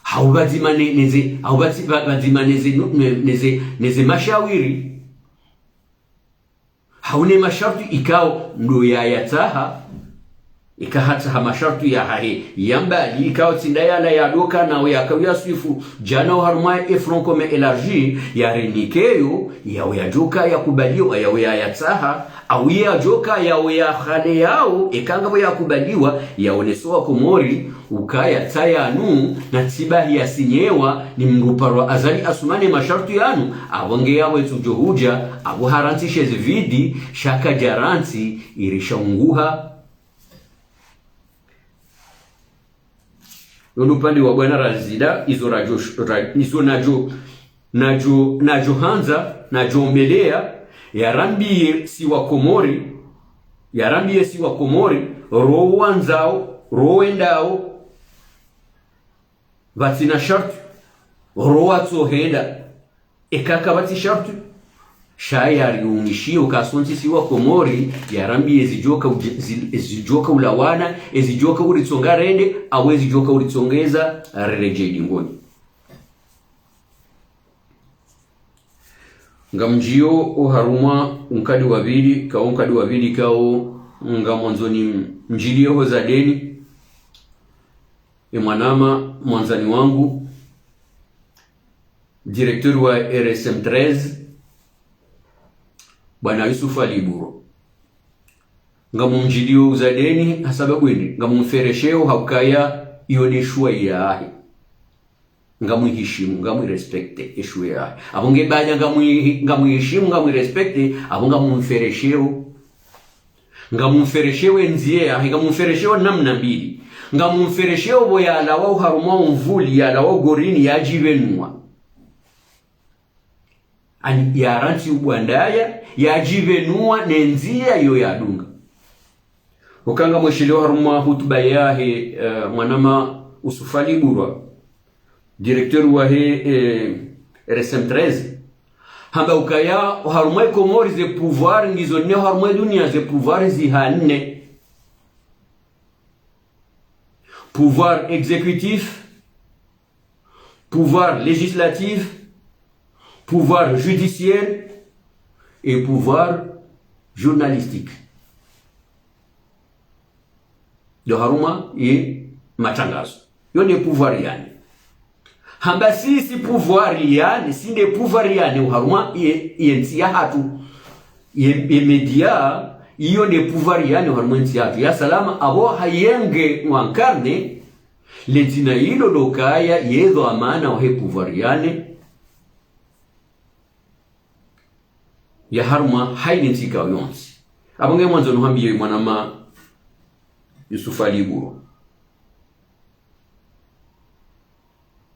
hau pvadzima ne, neze, hau pvatsi-, pva-, pvadzima neze, nu-, ne, neze, neze mashawiri. Hau ne masharti ikao ndo yayatsaha, ika hatsaha masharti yahahe ya mbali, ikao tsi nda yala yadoka nao yakao yaswifu, djana oharumwa e Front Commun Élargi, yarenikeyo, yao yadjoka yakubaliwa, yao yayatsaha, au yadjoka yao yahale yao, eka ngapvo yakubaliwa, yaonese wa Komori, ukaya tsi yanu, na tsi bahi yasinyewa, ni mndru parwa Azali Assoumani masharti yanu, apvo nge yawe tsudjo hudja, apvo harantsishe zividi, sha kadjarantsi, irisha unguha. Yo ndo upande wa bwana Razida, izo radjo, ra-, izo nadjo, nadjo, nadjo handza, nadjo ombeleya, yarambiye si wa Komori, yarambiye si wa Komori, ro wandzao, ro wendao, pvatsina sharti, ro watsohenda. Eka kapvatsi sharti, sha yariunishiye uka sontsi si wa Komori, yarambiye ezidjoka udje-, zi-, ezidjoka ulawana, ezidjoka uritsonga rende, au ezidjoka uritsongeza reredjeyi dingoni. Ngamdjiyo oharumwa unkadi wa pvili, ka unkadi wa pvili kao ngamwandzo nimdjiliye ho zadeni, e mwanama, mwandzani wangu, directeur wa R S M treize, bwana Youssouf Ali Bouro. Ngamumdjiliyo uzadeni, hasababu ende, ngamumferesheo haukaya iyo nde shuwa yahe. Ngamwihishimu, ngamwirespecte, e shuwa yahe. Apvo nge baada ngamwi-, ngamwihishimu, ngamwirespecte, apvo ngamumferesheo. Ngamumferesheo e ndziya yahe, ngamumferesheo namna mbili. Ngamumferesheo pvo yalawa oharumwa omvuli, yalawa ogorini, yadjipvenua. Ani yarantsi ubwandaya, yadjipvenua ne ndziya iyo yadunga. Uka ngamwishiliyo harumwa hutuba yahe, eh, mwanama Youssouf Ali Bouro, directeur wahe, eh, R S M treize. Hamba ukaya, oharumwa e Komori ze pouvoir ngizo nne, oharumwa e dunia ze pouvoir ziha nne. Pouvoir exécutif, pouvoir législatif, pouvoir judiciaire et pouvoir journalistique. Ndo harumwa ye matangazo. Yo nde pouvoir ya nne. Hamba sisi pouvoir ya nne, si nde pouvoir ya nne oharumwa ye, ye ntsi yahatru. Ye, ye média, iyo nde pouvoir ya nne oharumwa ye ntsi yahatru. Ya salama, apvo hayenge wa incarne, le dzina ilo lokaya ye dhwamana wahe pouvoir ya nne. Ya harumwa hayina ntsi ikao yontsi. Apvo ngamwandzo nuhambiye mwanama Youssouf Ali Bouro,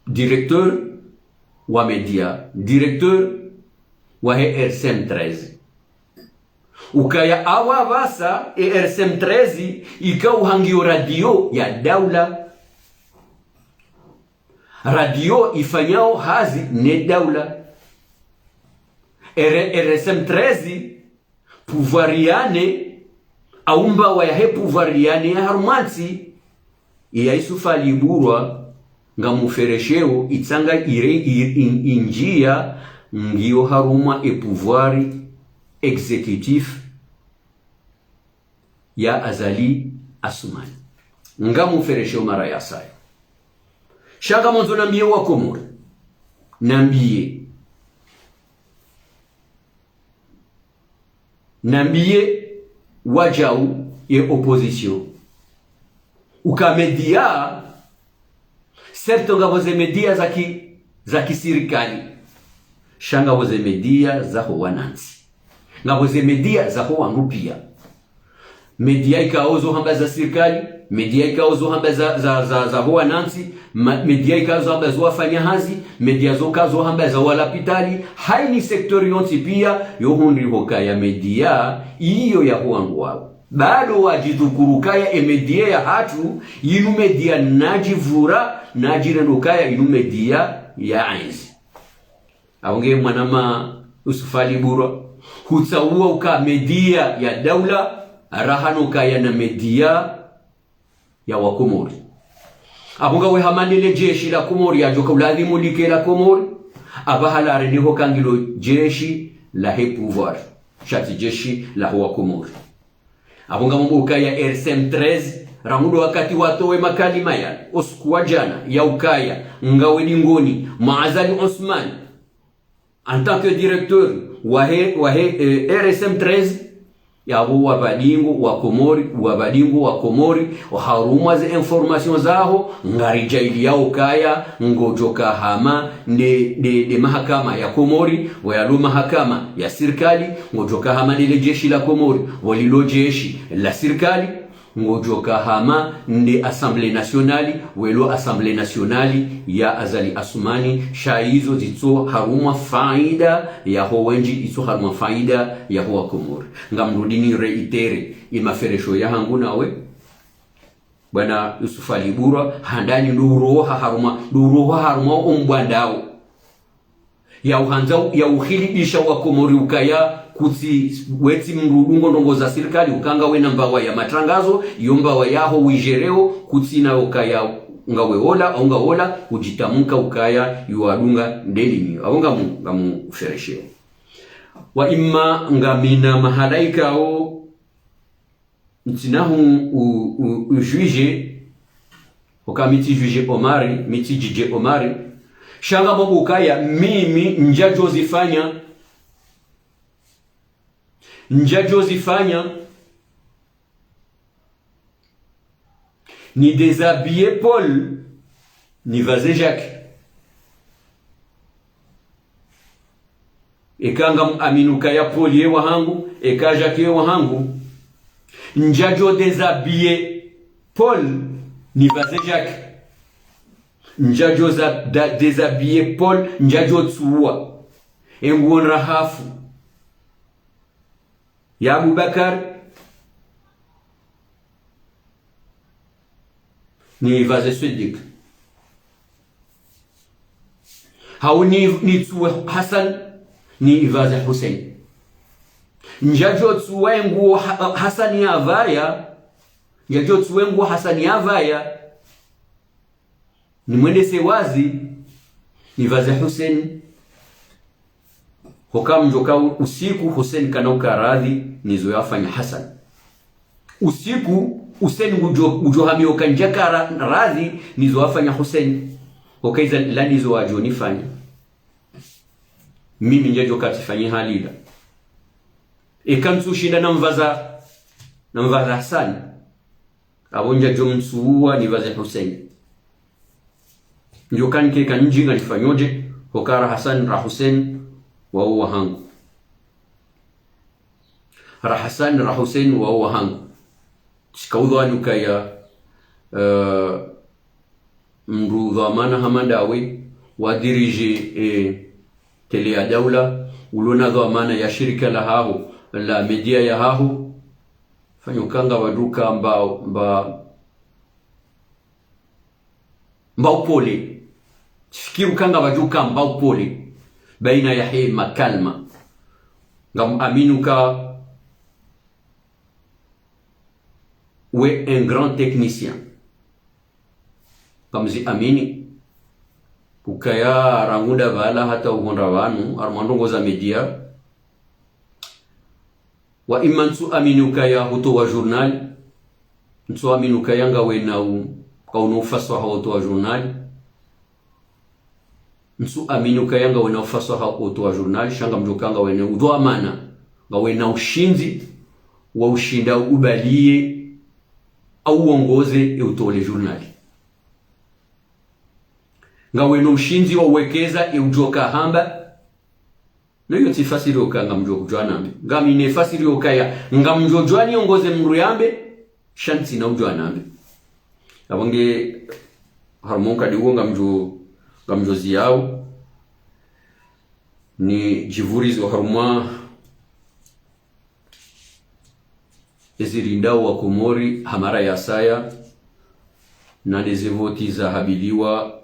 directeur wa média, directeur wahe R S M treize. Ukaya apvasa e R S M treize ikao hangiyo radio ya daula. Radio ifanyao hazi ne daula. R-, R S M treize, pouvoir ya nne, au mbawa yahe pouvoir ya nne ya harumwa ntsi, ya Youssouf Ali Bouro, ngamumferesheo, itsanga ire, i-, i-, indziya, ngiyo harumwa e pouvoir exécutif ya Azali Assoumani. Ngamumferesheo mara ya saya. Sha ngamwandzo nambiye wa Komori. Nambiye. Nambiye wadjau ye opposition. Uka média, certes ngapvo ze média za ki-, za kisirikali. Sha ngapvo ze média zaho wanantsi. Ngapvo ze média zaho wandru piya. Média ikao zo hamba za sirikali, média ikao zo hamba za, za, za, za ho wanantsi, ma-, média ikao zo hamba zo wafanya hazi, média zo ka zo hamba za walapitali, hayina secteur yontsi pia, yo hundri hukaya média iyo ya ho wandru wao. Bado wadjidhukuru kaya e média yahatru, yinu média nadjivura, nadjirendo kaya yinu média ya enzi. Apvo nge mwanama Yusuf Ali Burwa, hutsaua uka média ya daula, raha no kaya na média ya wakomori. Apvo ngawe hama ndele jeshi la Komori, yadjoka uladhimu like la Komori, apvaha la rendeho ka ngilo jeshi la he pouvoir, sha tsi jeshi la ho wakomori. Apvo ngamwambo ukaya R C M treize, rangu ndo wakati watowe makalima yanu, o usiku wa djana, ya ukaya, ngawe dingoni, mwa Azali Assoumani, en tant que directeur wa he, wa he, eh, R C M treize, yapvo wapva dingo wakomori, wapva dingo wakomori, oharumwa ze information zaho, ngaridjaili ya ukaya, ngodjoka hama, nde, nde, nde mahakama ya Komori, pvo yalo mahakama ya sirikali, ngodjoka hama ndele jeshi la Komori, pvo lilo jeshi la sirikali, ngodjoka hama nde Assemblée nationale, pvo ilo Assemblée nationale ya Azali Assoumani, sha izo zitso harumwa faida ya ho wendji, itso harumwa faida ya ho wakomori. Ngamrudi ni réitéré, ye maferesho yahangu nawe, bwana Yusuf Ali Burwa, handani ndo uroha harumwa, ndo uroha harumwa ombwandao. Ya uhandza, ya uhilidisha wakomori ukaya kutsi wetsi mdru udungo ndrongo za sirikali, uka ngawe na mbawa ya matrangazo, iyo mbawa yaho wijereo, kutsina ukaya ngawe ola, au nga ola, udjitamuka ukaya, iyo wadunga ndelini. Apvo ngamu, ngamu feresheo. Wa imma ngamina mahala ikao, ntsina hu, u, u, u juge, oka mi tsi juge Omari, mi tsi juge Omari, sha ngamwambo ukaya, mimi, ndjadjo zifanya, ndjadjo zifanya, ni déshabiller Paul, ni vaze Jacques. Eka ngam amini ukaya Paul ye wahangu, eka Jacques ye wahangu. Ndjadjo déshabiller Paul, ni vaze Jacques. Ndjadjo za, da, déshabiller Paul, ndjadjo tsuwa. Enguo ndrahafu ya Abubakar, ni vaze Swediki. Hau ni, ni tsuwe Hassan, ni vaze Hussein. Ndjadjo tsuwa enguo ha, Hassan ya vaya, ndjadjo tsuwa enguo Hassan ya vaya, ni mwendese wazi, ni vaze Hussein. Hoka mdjoka u, usiku Hussein kana uka radhi, nizo yafanya Hassan. Usiku, Hussein ngudjo, ngudjo hamiyo ka ndjaka ra, radhi, nizo yafanya Hussein. Hoka iza la nizo wadjo nifanya. Mimi ndjadjo ka tsifanyi halila. Eka ntsu shinda na mvaza, na mvaza Hassan. Apvo ndjadjo mtsuwa ni vaze Hussein. Ndjo kanike ka ndji nga nifanyo dje, hoka ra Hassan ra Hussein wao wahangu. Ra Hassan ra Hussein wao wahangu. Tsika udhwani ukaya, eh, mdru dhwamana hama ndawe, wa dirige, eh, télé ya daula, ulo na dhwamana ya shirika lahaho, la média yahaho, fanyo ka ngapvadjuka mba, mba, mba upole. Tsifikiri uka ngapvadjuka mba upole. Baina yahe makalima. Ngam amini uka we un grand technicien. Ngamzi amini. Ukaya rangu nda pvala hata uhondra pvanu, harumwa ndrongo za média. Wa imma ntsu amini ukaya hutowa journal. Ntsu amini ukaya ngawe na u, ka una ufaswaha wa utowa journal. Ntsu amini ukaya ngawe na ufaswaha wa utowa journal, sha ngamdjoka ngawe na udhwamana, ngawe na ushindzi, wa ushinda ubaliye, au uongoze e utole journal. Ngawe na ushindzi wa uwekeza e udjoka hamba, No iyo tsi fasiri uka ngamdjo udjua nambe. Ngamina fasiri ukaya ngamdjo udjua niongoze mdru yambe, sha ntsina udjua nambe. Apvo nge harumwa nkadi uwo ngamdjo, ngamdjo ziyao, nidjivurize harumwa ezi rindao wa Komori ha mara ya saya, na ndeze voti zahabiliwa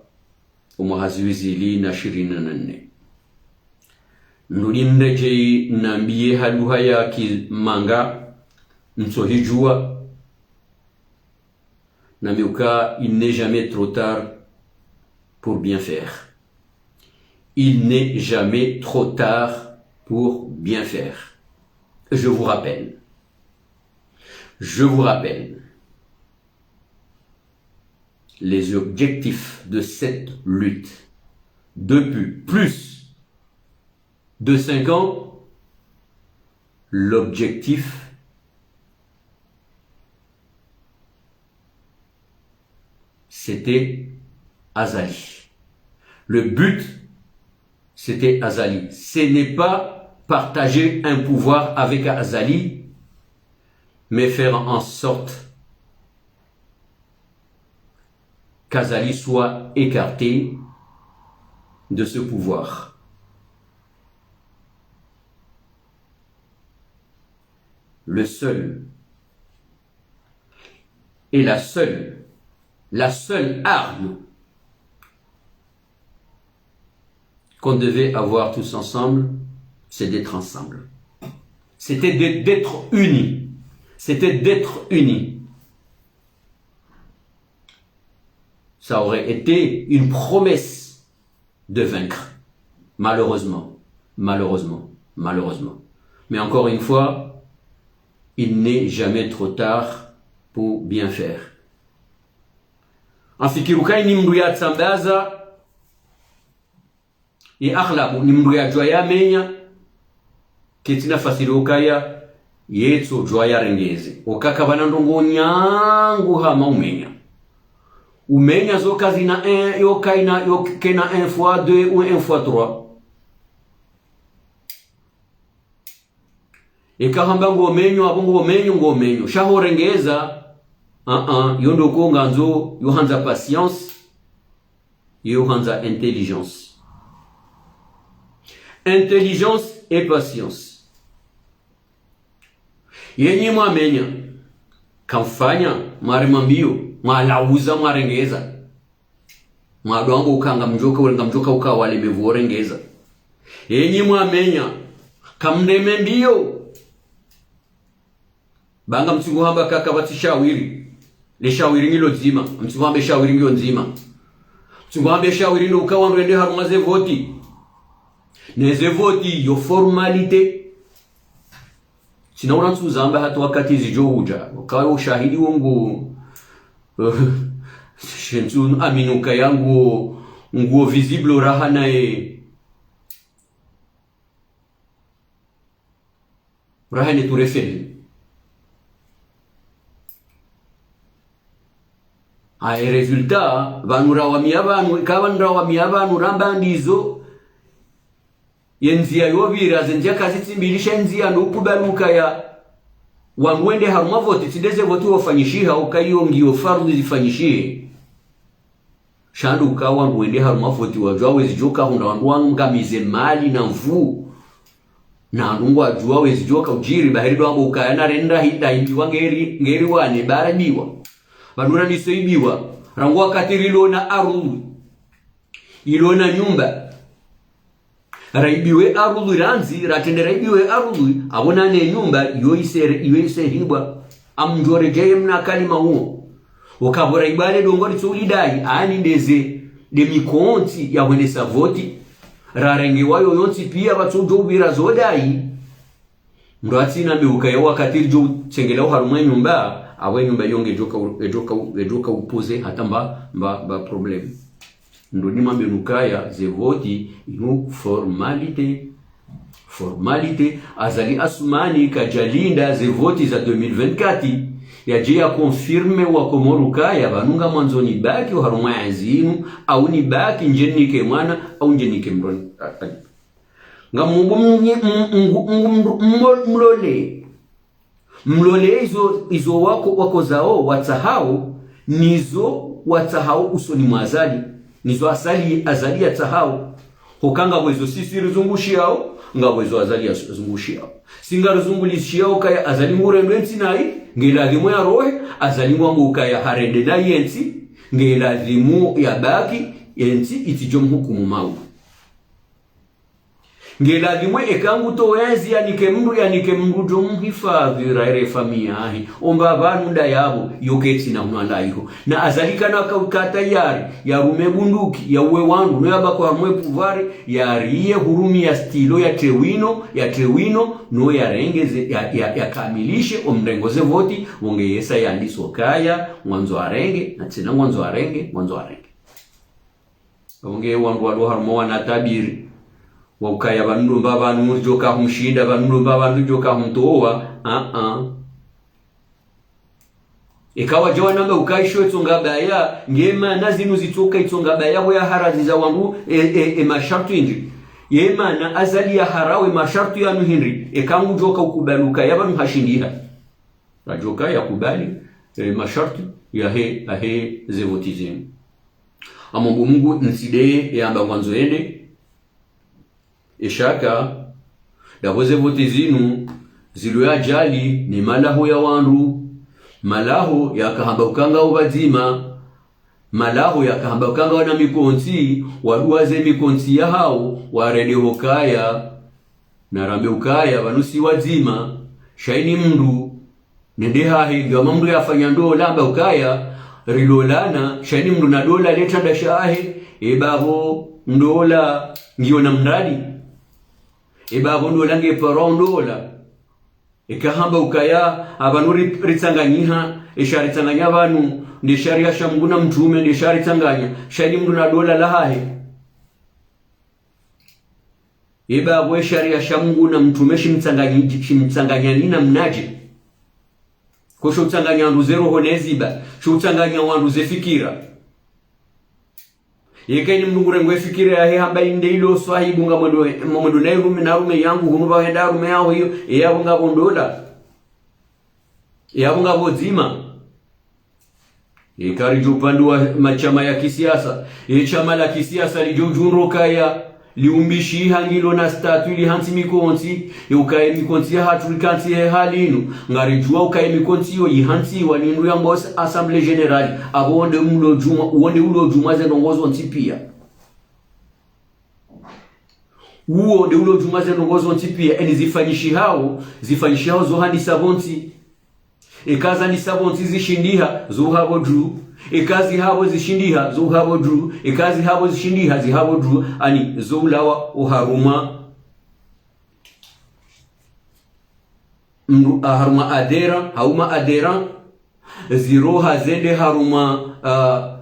omwaha zihwi zili na shirini na nne. Ndrudi mredjeyi nambiye ha lugha ya kimanga, ntsohidjua, nambe uka, il n'est jamais trop tard pour bien faire. Il n'est jamais trop tard pour bien faire. Je vous rappelle. Je vous rappelle les objectifs de cette lutte. Depuis plus de cinq ans, l'objectif, c'était Azali. Le but, c'était Azali. Ce n'est pas partager un pouvoir avec Azali, mais faire en sorte qu'Azali soit écarté de ce pouvoir. Le seul et la seule, la seule arme qu'on devait avoir tous ensemble, c'est d'être ensemble. C'était d'ê-, d'être unis. C'était d'être unis. Ça aurait été une promesse de vaincre. Malheureusement, malheureusement, malheureusement. Mais encore une fois, il n'est jamais trop tard pour bien faire. Ngamfikiri uka ini mdru yatsambaza, ye aghlabu ni mdru yadjua yamenya, ketsina fasiri ukaya yetsodjua yarengeze. Uka kapvana ndrongoo nyangu hama umenya. Umenya zo kazina un, yo kaina, yo kena un fois deux ou un fois trois. Eka hamba ngomenyo, apvo ngomenyo, ngomenyo. Sha horengeza, ah, ah, yo ndo uka ngandzo, yo handza patience, yo handza intelligence. Intelligence et patience. Yenyi mwamenya, kamfanya, mwarema mbio, mwalauza, mwarengeza. Mwadwa ngo uka ngamdjoka, wale ngamdjoka uka wale mevu orengeza. Yenyi mwamenya, kamreme mbio. Ba ngamtsungu hamba kaka pvatsi shawiri. Le shawiri ngilo ndzima. Ngamtsungu hamba shawiri ngiyo ndzima. Ngamtsungu hamba shawiri ndo uka wandru wende harumwa ze voti. Ne ze voti yo formalité. Tsina ura ntsu zamba hata wakati zidjo udja. Uka ushahidi wo ngu, she ntsu amini ukaya ngu, ngu visible raha naye. Raha ne turefeli. Aye résultat, pvanu rawamia pvanu, ika pvanu rawamia pvanu, ramba ndizo, ye ndzia yopvira, ze ndzia kazitsi mbili, sha ndzia ndo ukubali ukaya wandru wende harumwa voti, tsi nde ze voti wafanyishiha, uka iyo ngiyo faradhwi zifanyishihe. Sha ndo uka wandru wende harumwa voti wadjua wezidjo ka hundra wandru wangamize mali na nvu. Na ndrongoo wadjua wezidjo ka udjiri, ba heri ndo wambo ukaya na renda hita ibiwa ngeri, ngeri wane, ba raibiwa. Pvanu randise ibiwa, rangu wakati rilo na ardhwi, ilo na nyumba. Raibiwe ardhwi randzi, ratrende raibiwe ardhwi, apvo na ne nyumba, iyo ise, iyo ise hibwa. Ngamdjo redjeye mna kalima uwo. Uka pvo raibiwa le dongo ritso ulidai, ani ndeze, nde mikontsi ya hwendesa voti. Rarengewa yo yontsi pia pvatso djo upvira zo dai. Mdru atsina mbe ukaya wakati ridjo tsengela oharumwa nyumba, apvo nyumba iyo ngedjoka u-, edjoka u-, edjoka upoze hata mba, mba, mba problème. Ndo nimwambe nukaya ze voti inu formalité. Formalité, Azali Assoumani kadjalinda ze voti za deux mille vingt-quatre, yadje ya confirme wa Komori ukaya pvanu ngamwandzo nibaki oharumwa yezi inu, au nibaki ndje nike mwana, au ndje nike mdroni. A-, a-, Ngamumbu mnyi-, m-, mngu-, mngu-, mngu-, mlo-, mlole. Mlole izo, izo wako, wakozao, watsahao, nizo watsahao usoni mwa Azali. Nizo Azali, Azali yatsahao. Hoka ngapvo izo sisi rizungushiao, ngapvo izo Azali yazungushiao. Si ngarizungulishiyao kaya Azali ngurendwe ntsi nayi, nge ladhimu yarohe, Azali ngwambo ukaya harende nayi yentsi, nge ladhimu yabaki, yentsi itsidjo mhukumu mawu. Nge ladhimu eka ngutowa yezi yanike mndru, yanike mndru djo mhifadhi raire famiyi yahe. Omba pvanu nda yapvo, yo ketsi na hunu anda iho. Na Azali kana ka-, ka tayari, yarume bunduki, yauwe wandru, no yabakwa harumwe pouvoir, yariye hurumia stylo ya trewino, ya trewino, no yarenge ze, ya, ya, yakamilishe omrengo ze voti, wo nge yesa yandiso kaya, ngwandzo arenge, na tsena ngwandzo arenge, ngwandzo arenge. Wo nge wandru walo harumwa wana tabiri. Wa ukaya pvanu ndo mba pvanu djo ka humshinda, pvanu ndo mba pvanu djo ka humtowa. Ah, ah. Eka wadja wanamba uka isho itsonga baya, nge mana zinu zitsoka itsonga baya, wo yaharaziza wangu, e, e, e mashartu indri. Ye mana Azali yaharawe mashartu yanu hindri, eka ngudjo ka ukubali ukaya pvanu hashindiha. Radjo ka yakubali, e, mashartu yahe, yahe ze voti zinu. Amombo Mungu ntsi nde yamba ngwandzo yende, eshaka, ndapvo ze voti zinu, zilo ya ajali, ni malaho ya wandru, malaho yakahamba uka ngawo pvadzima, malaho yakahamba uka ngawo na mikontsi, waduwaze mikontsi yahao, warende hokaya, narambe ukaya, pvanu si wadzima, sha ini mndru, nende hahe, ngiyo ama mndru yafanya ndola, amba ukaya, rilolana, sha ini mndru na ndola letranda shahe, eba pvo ndola, ngiyo na mradi. Eba pvo ndola nge paro ndola. Eka hamba ukaya, apvanu ri-, ritsanganyiha, esha ritsanganya pvanu, nde sharia sha Mungu na mtrume, nde sha ritsanganya, sha ini mndru na ndola lahahe. Eba pvo esharia sha Mungu na mtrume shimtsanganyi-, shimtsanganya ni namnadje. Ko sho utsanganya wandru ze roho ne ziba, sho utsanganya wandru ze fikira. Yeka ini mndru ngurengwe fikira yahe hamba inde ilo swahibu ngamwendo, mwendo na irume, na rume yangu, hunu pvahenda rume yaho iyo, eyapvo ngapvo ndola. Eyapvo ngapvo dzima. Eka ridjo upande wa mashama ya kisiasa. Ye shama la kisiasa lidjo udjundro kaya liumbishiha ngilo na statut lihantsi mikontsi. Ye ukaya mikontsi yahatru ikantsi ye hali inu. Ngaridjuwa ukaya mikontsi yo yihantsiwa ni mndru yambwao Assemblée Générale. Apvo wonde mlo djumwa, wonde ulo djumwa ze ndrongoo zontsi pia. Uwo nde ulo djumwa ze ndrongoo zontsi pia, eni zifanyishihao, zifanyishihao zo handisa pvontsi. Eka zandisa pvontsi zishindiha, zo hapvo dju. Eka zi hapvo zishindiha, zo hapvo dju. Eka zi hapvo zishindiha, zi hapvo dju. Ani zo ulawa oharumwa. Mndru, ah, harumwa adhérent, hauma adhérent. Ziroha zende harumwa, ah,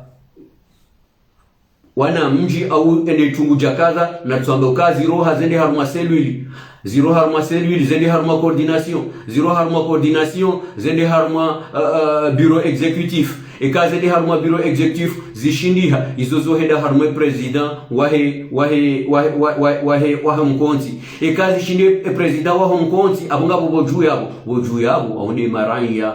wana mdji au ene tsungu dja kadha, na tsamba uka ziroha zende harumwa cellule. Ziroha harumwa cellule, zende harumwa coordination. Ziroha harumwa coordination, zende harumwa, ah, ah, bureau exécutif. Eka zende harumwa bureau exécutif, zishindiha, izo zo henda harumwa président wahe, wahe, wahe, wahe, wahe, wahe, wahe mkontsi. Eka zishinde e président wahe mkontsi, apvo ngapvo pvo dju yapvo, pvo dju yapvo, waunde maranya.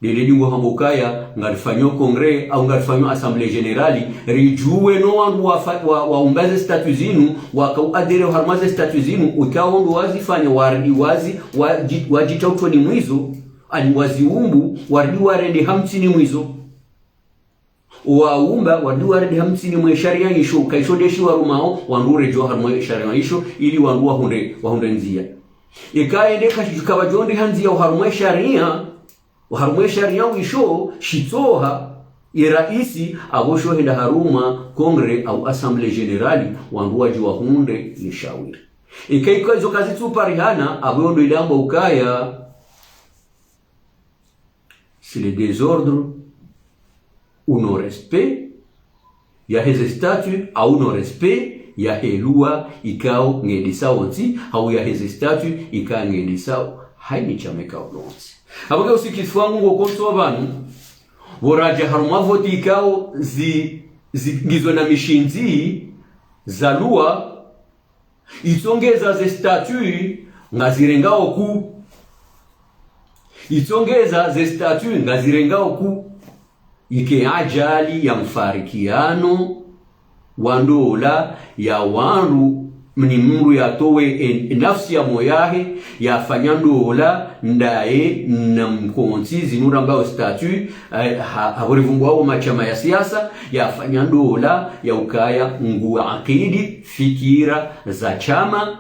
Ndele dingo hambo kaya, ngarifanyo congrès, au ngarifanyo assemblée générale, ridjuwe no wandru wa fa-, wa, waumba ze statut zinu, waka uadhérer harumwa ze statut zinu, uka wo ndo wazifanya, waridi wazi, waji-, wajita utsoni mwizo, ani waziumbu, waridi warende hamtsini mwizo. Owaumba, waridi warende hamtsini mwe sharia isho, ka isho nde shiwarumao, wandru uredjwa harumwa sharia isho, ili wandru wahundre, wahundre ndzia. Eka ende kashidjuka pvadjo nde ha ndzia oharumwa sharia, oharumwa sharia wisho, shitsoha, ye raisi, apvo sho henda harumwa congrès au assemblée générale, wandru wadji wahundre ni shawiri. Eka iko izo kazitsu parihana, apvo yo ndo ile amba ukaya, c'est le désordre ou non-respect yahe ze statut, au non-respect yahe loi ikao ngendisao ntsi, au yahe ze statut ikao ngendisao haini shama ikao lontsi. Apvo ke usikifu wangu ngo kontsi wa pvanu, pvo radja harumwa voti ikao zi, zi, ngizo na mishindzi za loi, Itsongeza ze statut ngazirengao ku. Itsongeza ze statut ngazirengao ku. Ike ajali ya mfarikiano wa ndola ya wandru, mni mndru yatowe e, e nafsi ya moyahe, yafanya ndola ndaye na mkontsi zinu rambao statut, eh, ha, ha pvo rivumbuao mashama ya siasa, yafanya ndola ya ukaya ngu akidi fikira za shama,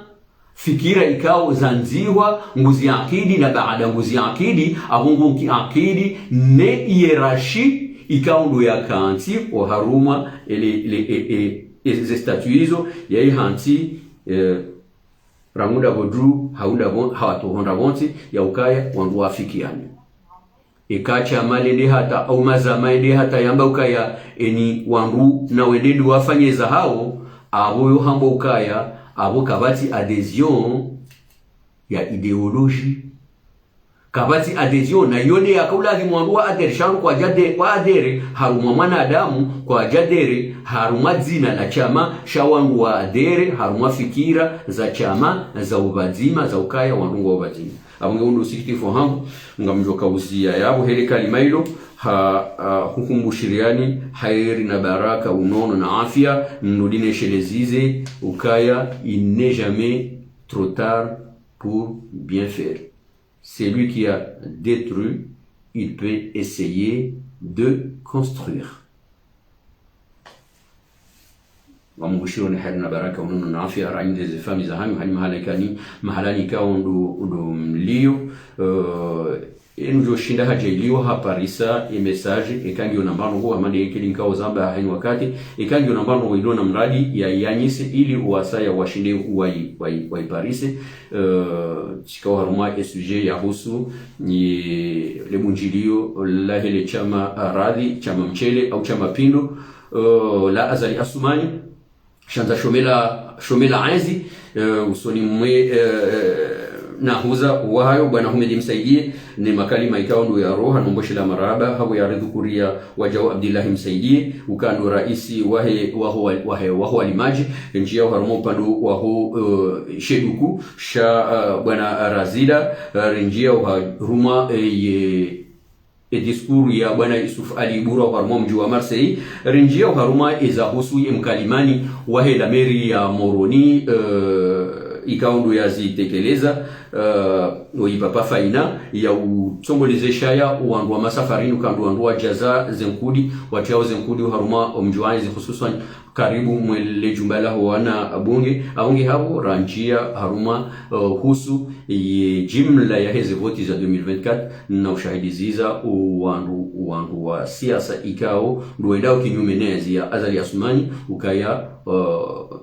fikira ikao zandzihwa, nguzi akidi, na baada nguzi akidi, apvo ngu ki akidi ne hiérarchie ikao ndo yakantsi oharumwa ele, ele, e, e, e, ze statut izo, yaihantsi, eh, rangu ndapvo dru, hau ndapvo, hawatru hondra pvontsi, ya ukaya wandru wafikiane. Eka shama lende hata, au mazama ende hata yamba ukaya eni wandru na wende ndo wafanye zahao, apvo yo hamba ukaya, apvo kapvatsi adhésion ya idéologie. Kapvatsi adhésion, na iyo nde yaka ulazimu wandru wa adhérer, sha wandru kwadja de, wa adhérer harumwa mwanadamu, kwadja adhérer harumwa dzina la shama, sha wandru wa adhérer harumwa fikira za shama, za upvadzima, za ukaya wandru ngwao pvadzima. Apvo nge undru usikitifu hangu, ngamdjo kauzia yapvo hele kalima ilo, ha, ha, hukumbushiriani, hairi na baraka, unono na afya, nrudi neshelezeze, ukaya, il n'est jamais trop tard pour bien faire. Celui qui a détruit, il peut essayer de construire. Ngamhushironi hairi na baraka, unono na afya, ranyi nde ze famiyi zahanyu, hanyu mahala ikani, mahala nikao ndo, ndo mlio, eh, enu djo shinda hadja ilio haparisa e message, eka ngiyo namba ndrongoo, hama nde ikeli nkao zamba haini wakati, eka ngiyo namba ndrongoo ilo na mradi ya yanyise ili wasaya washinde uwai, wai, waiparise, eh, tsikao harumwa e sujet yahusu, ni le bundjilio lahe le shama, ah, radhi, shama mshele au shama pindu, eh, la Azali Assoumani, shandza shomela, shomela enzi, eh, usoni mwe, eh, nahuza wahayo, bwana Houmed Msaidie, ne makalima ikao ndo ya roha, nomboshela marahaba, hapvo ya ridhukuria wadjau Abdillahi Msaidie, ukao ndo raisi wahe, waho, wahe, waho walimadji, ndjia uharumwa upande waho, eh, sheduku, sha, eh, bwana Razida, eh, rindjia uharumwa, eh, ye, e discours ya bwana Youssouf Ali Iboura uharumwa mdji wa Marseille, rindjia uharumwa eza husu ye mkalimani wahe la mairie ya Moroni, eh, ikao ndo yazitekeleza, eh, oyi papa Faina, ya utsongoleze shaya wandru wa masafarini, ukao ndo wandru wadjaza ze nkudi, watriao ze nkudi uharumwa omdji wa enzi hususwani karibu mwe le jumba laho wana bunge, apvo nge hapvo randjia harumwa, eh, husu ye jimla yahe ze voti za deux mille vingt-quatre, na ushahidiziza uwandru, uwandru wa siasa ikao ndo wendao kinyume nezi ya Azali Assoumani, ukaya, eh,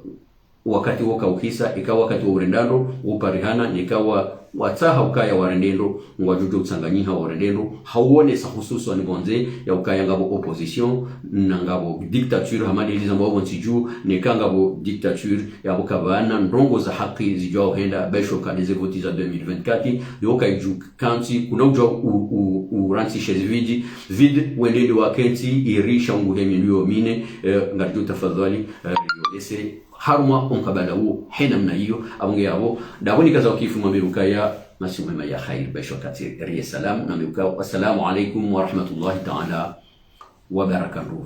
wakati wo kauhisa, eka wakati wa urenda ndro, uparihana, neka wa, watsaha ukaya warende ndro, ngwadjo djo utsanganyiha warende ndro, hauonesa hususwani pvondze ya ukaya ngapvo opposition, na ngapvo dictature, hama nde ili zambwao pvontsi dju, neka ngapvo dictature, yapvo kapvana ndrongoo za haki zidjwao henda, besho kade ze voti za deux mille vingt-quatre, yo kaidju kantsi, kuna udjwa u, u, u rantsi chaise vide, vide, wende nde wakentsi, iri sha ungu he minwe yo mine, eh, ngaridjo tafadhwali, eh, yo ese, harumwa omkabala uwo, he namna iyo, apvo nge yapvo, ndapvo nikaza ukifu mwambiru ukaya, masiku mema ya hairi, besho kati riye salamu, nambiru ukaya, wassalamu alaikum wa rahmatullahi ta'ala wa barakatuh.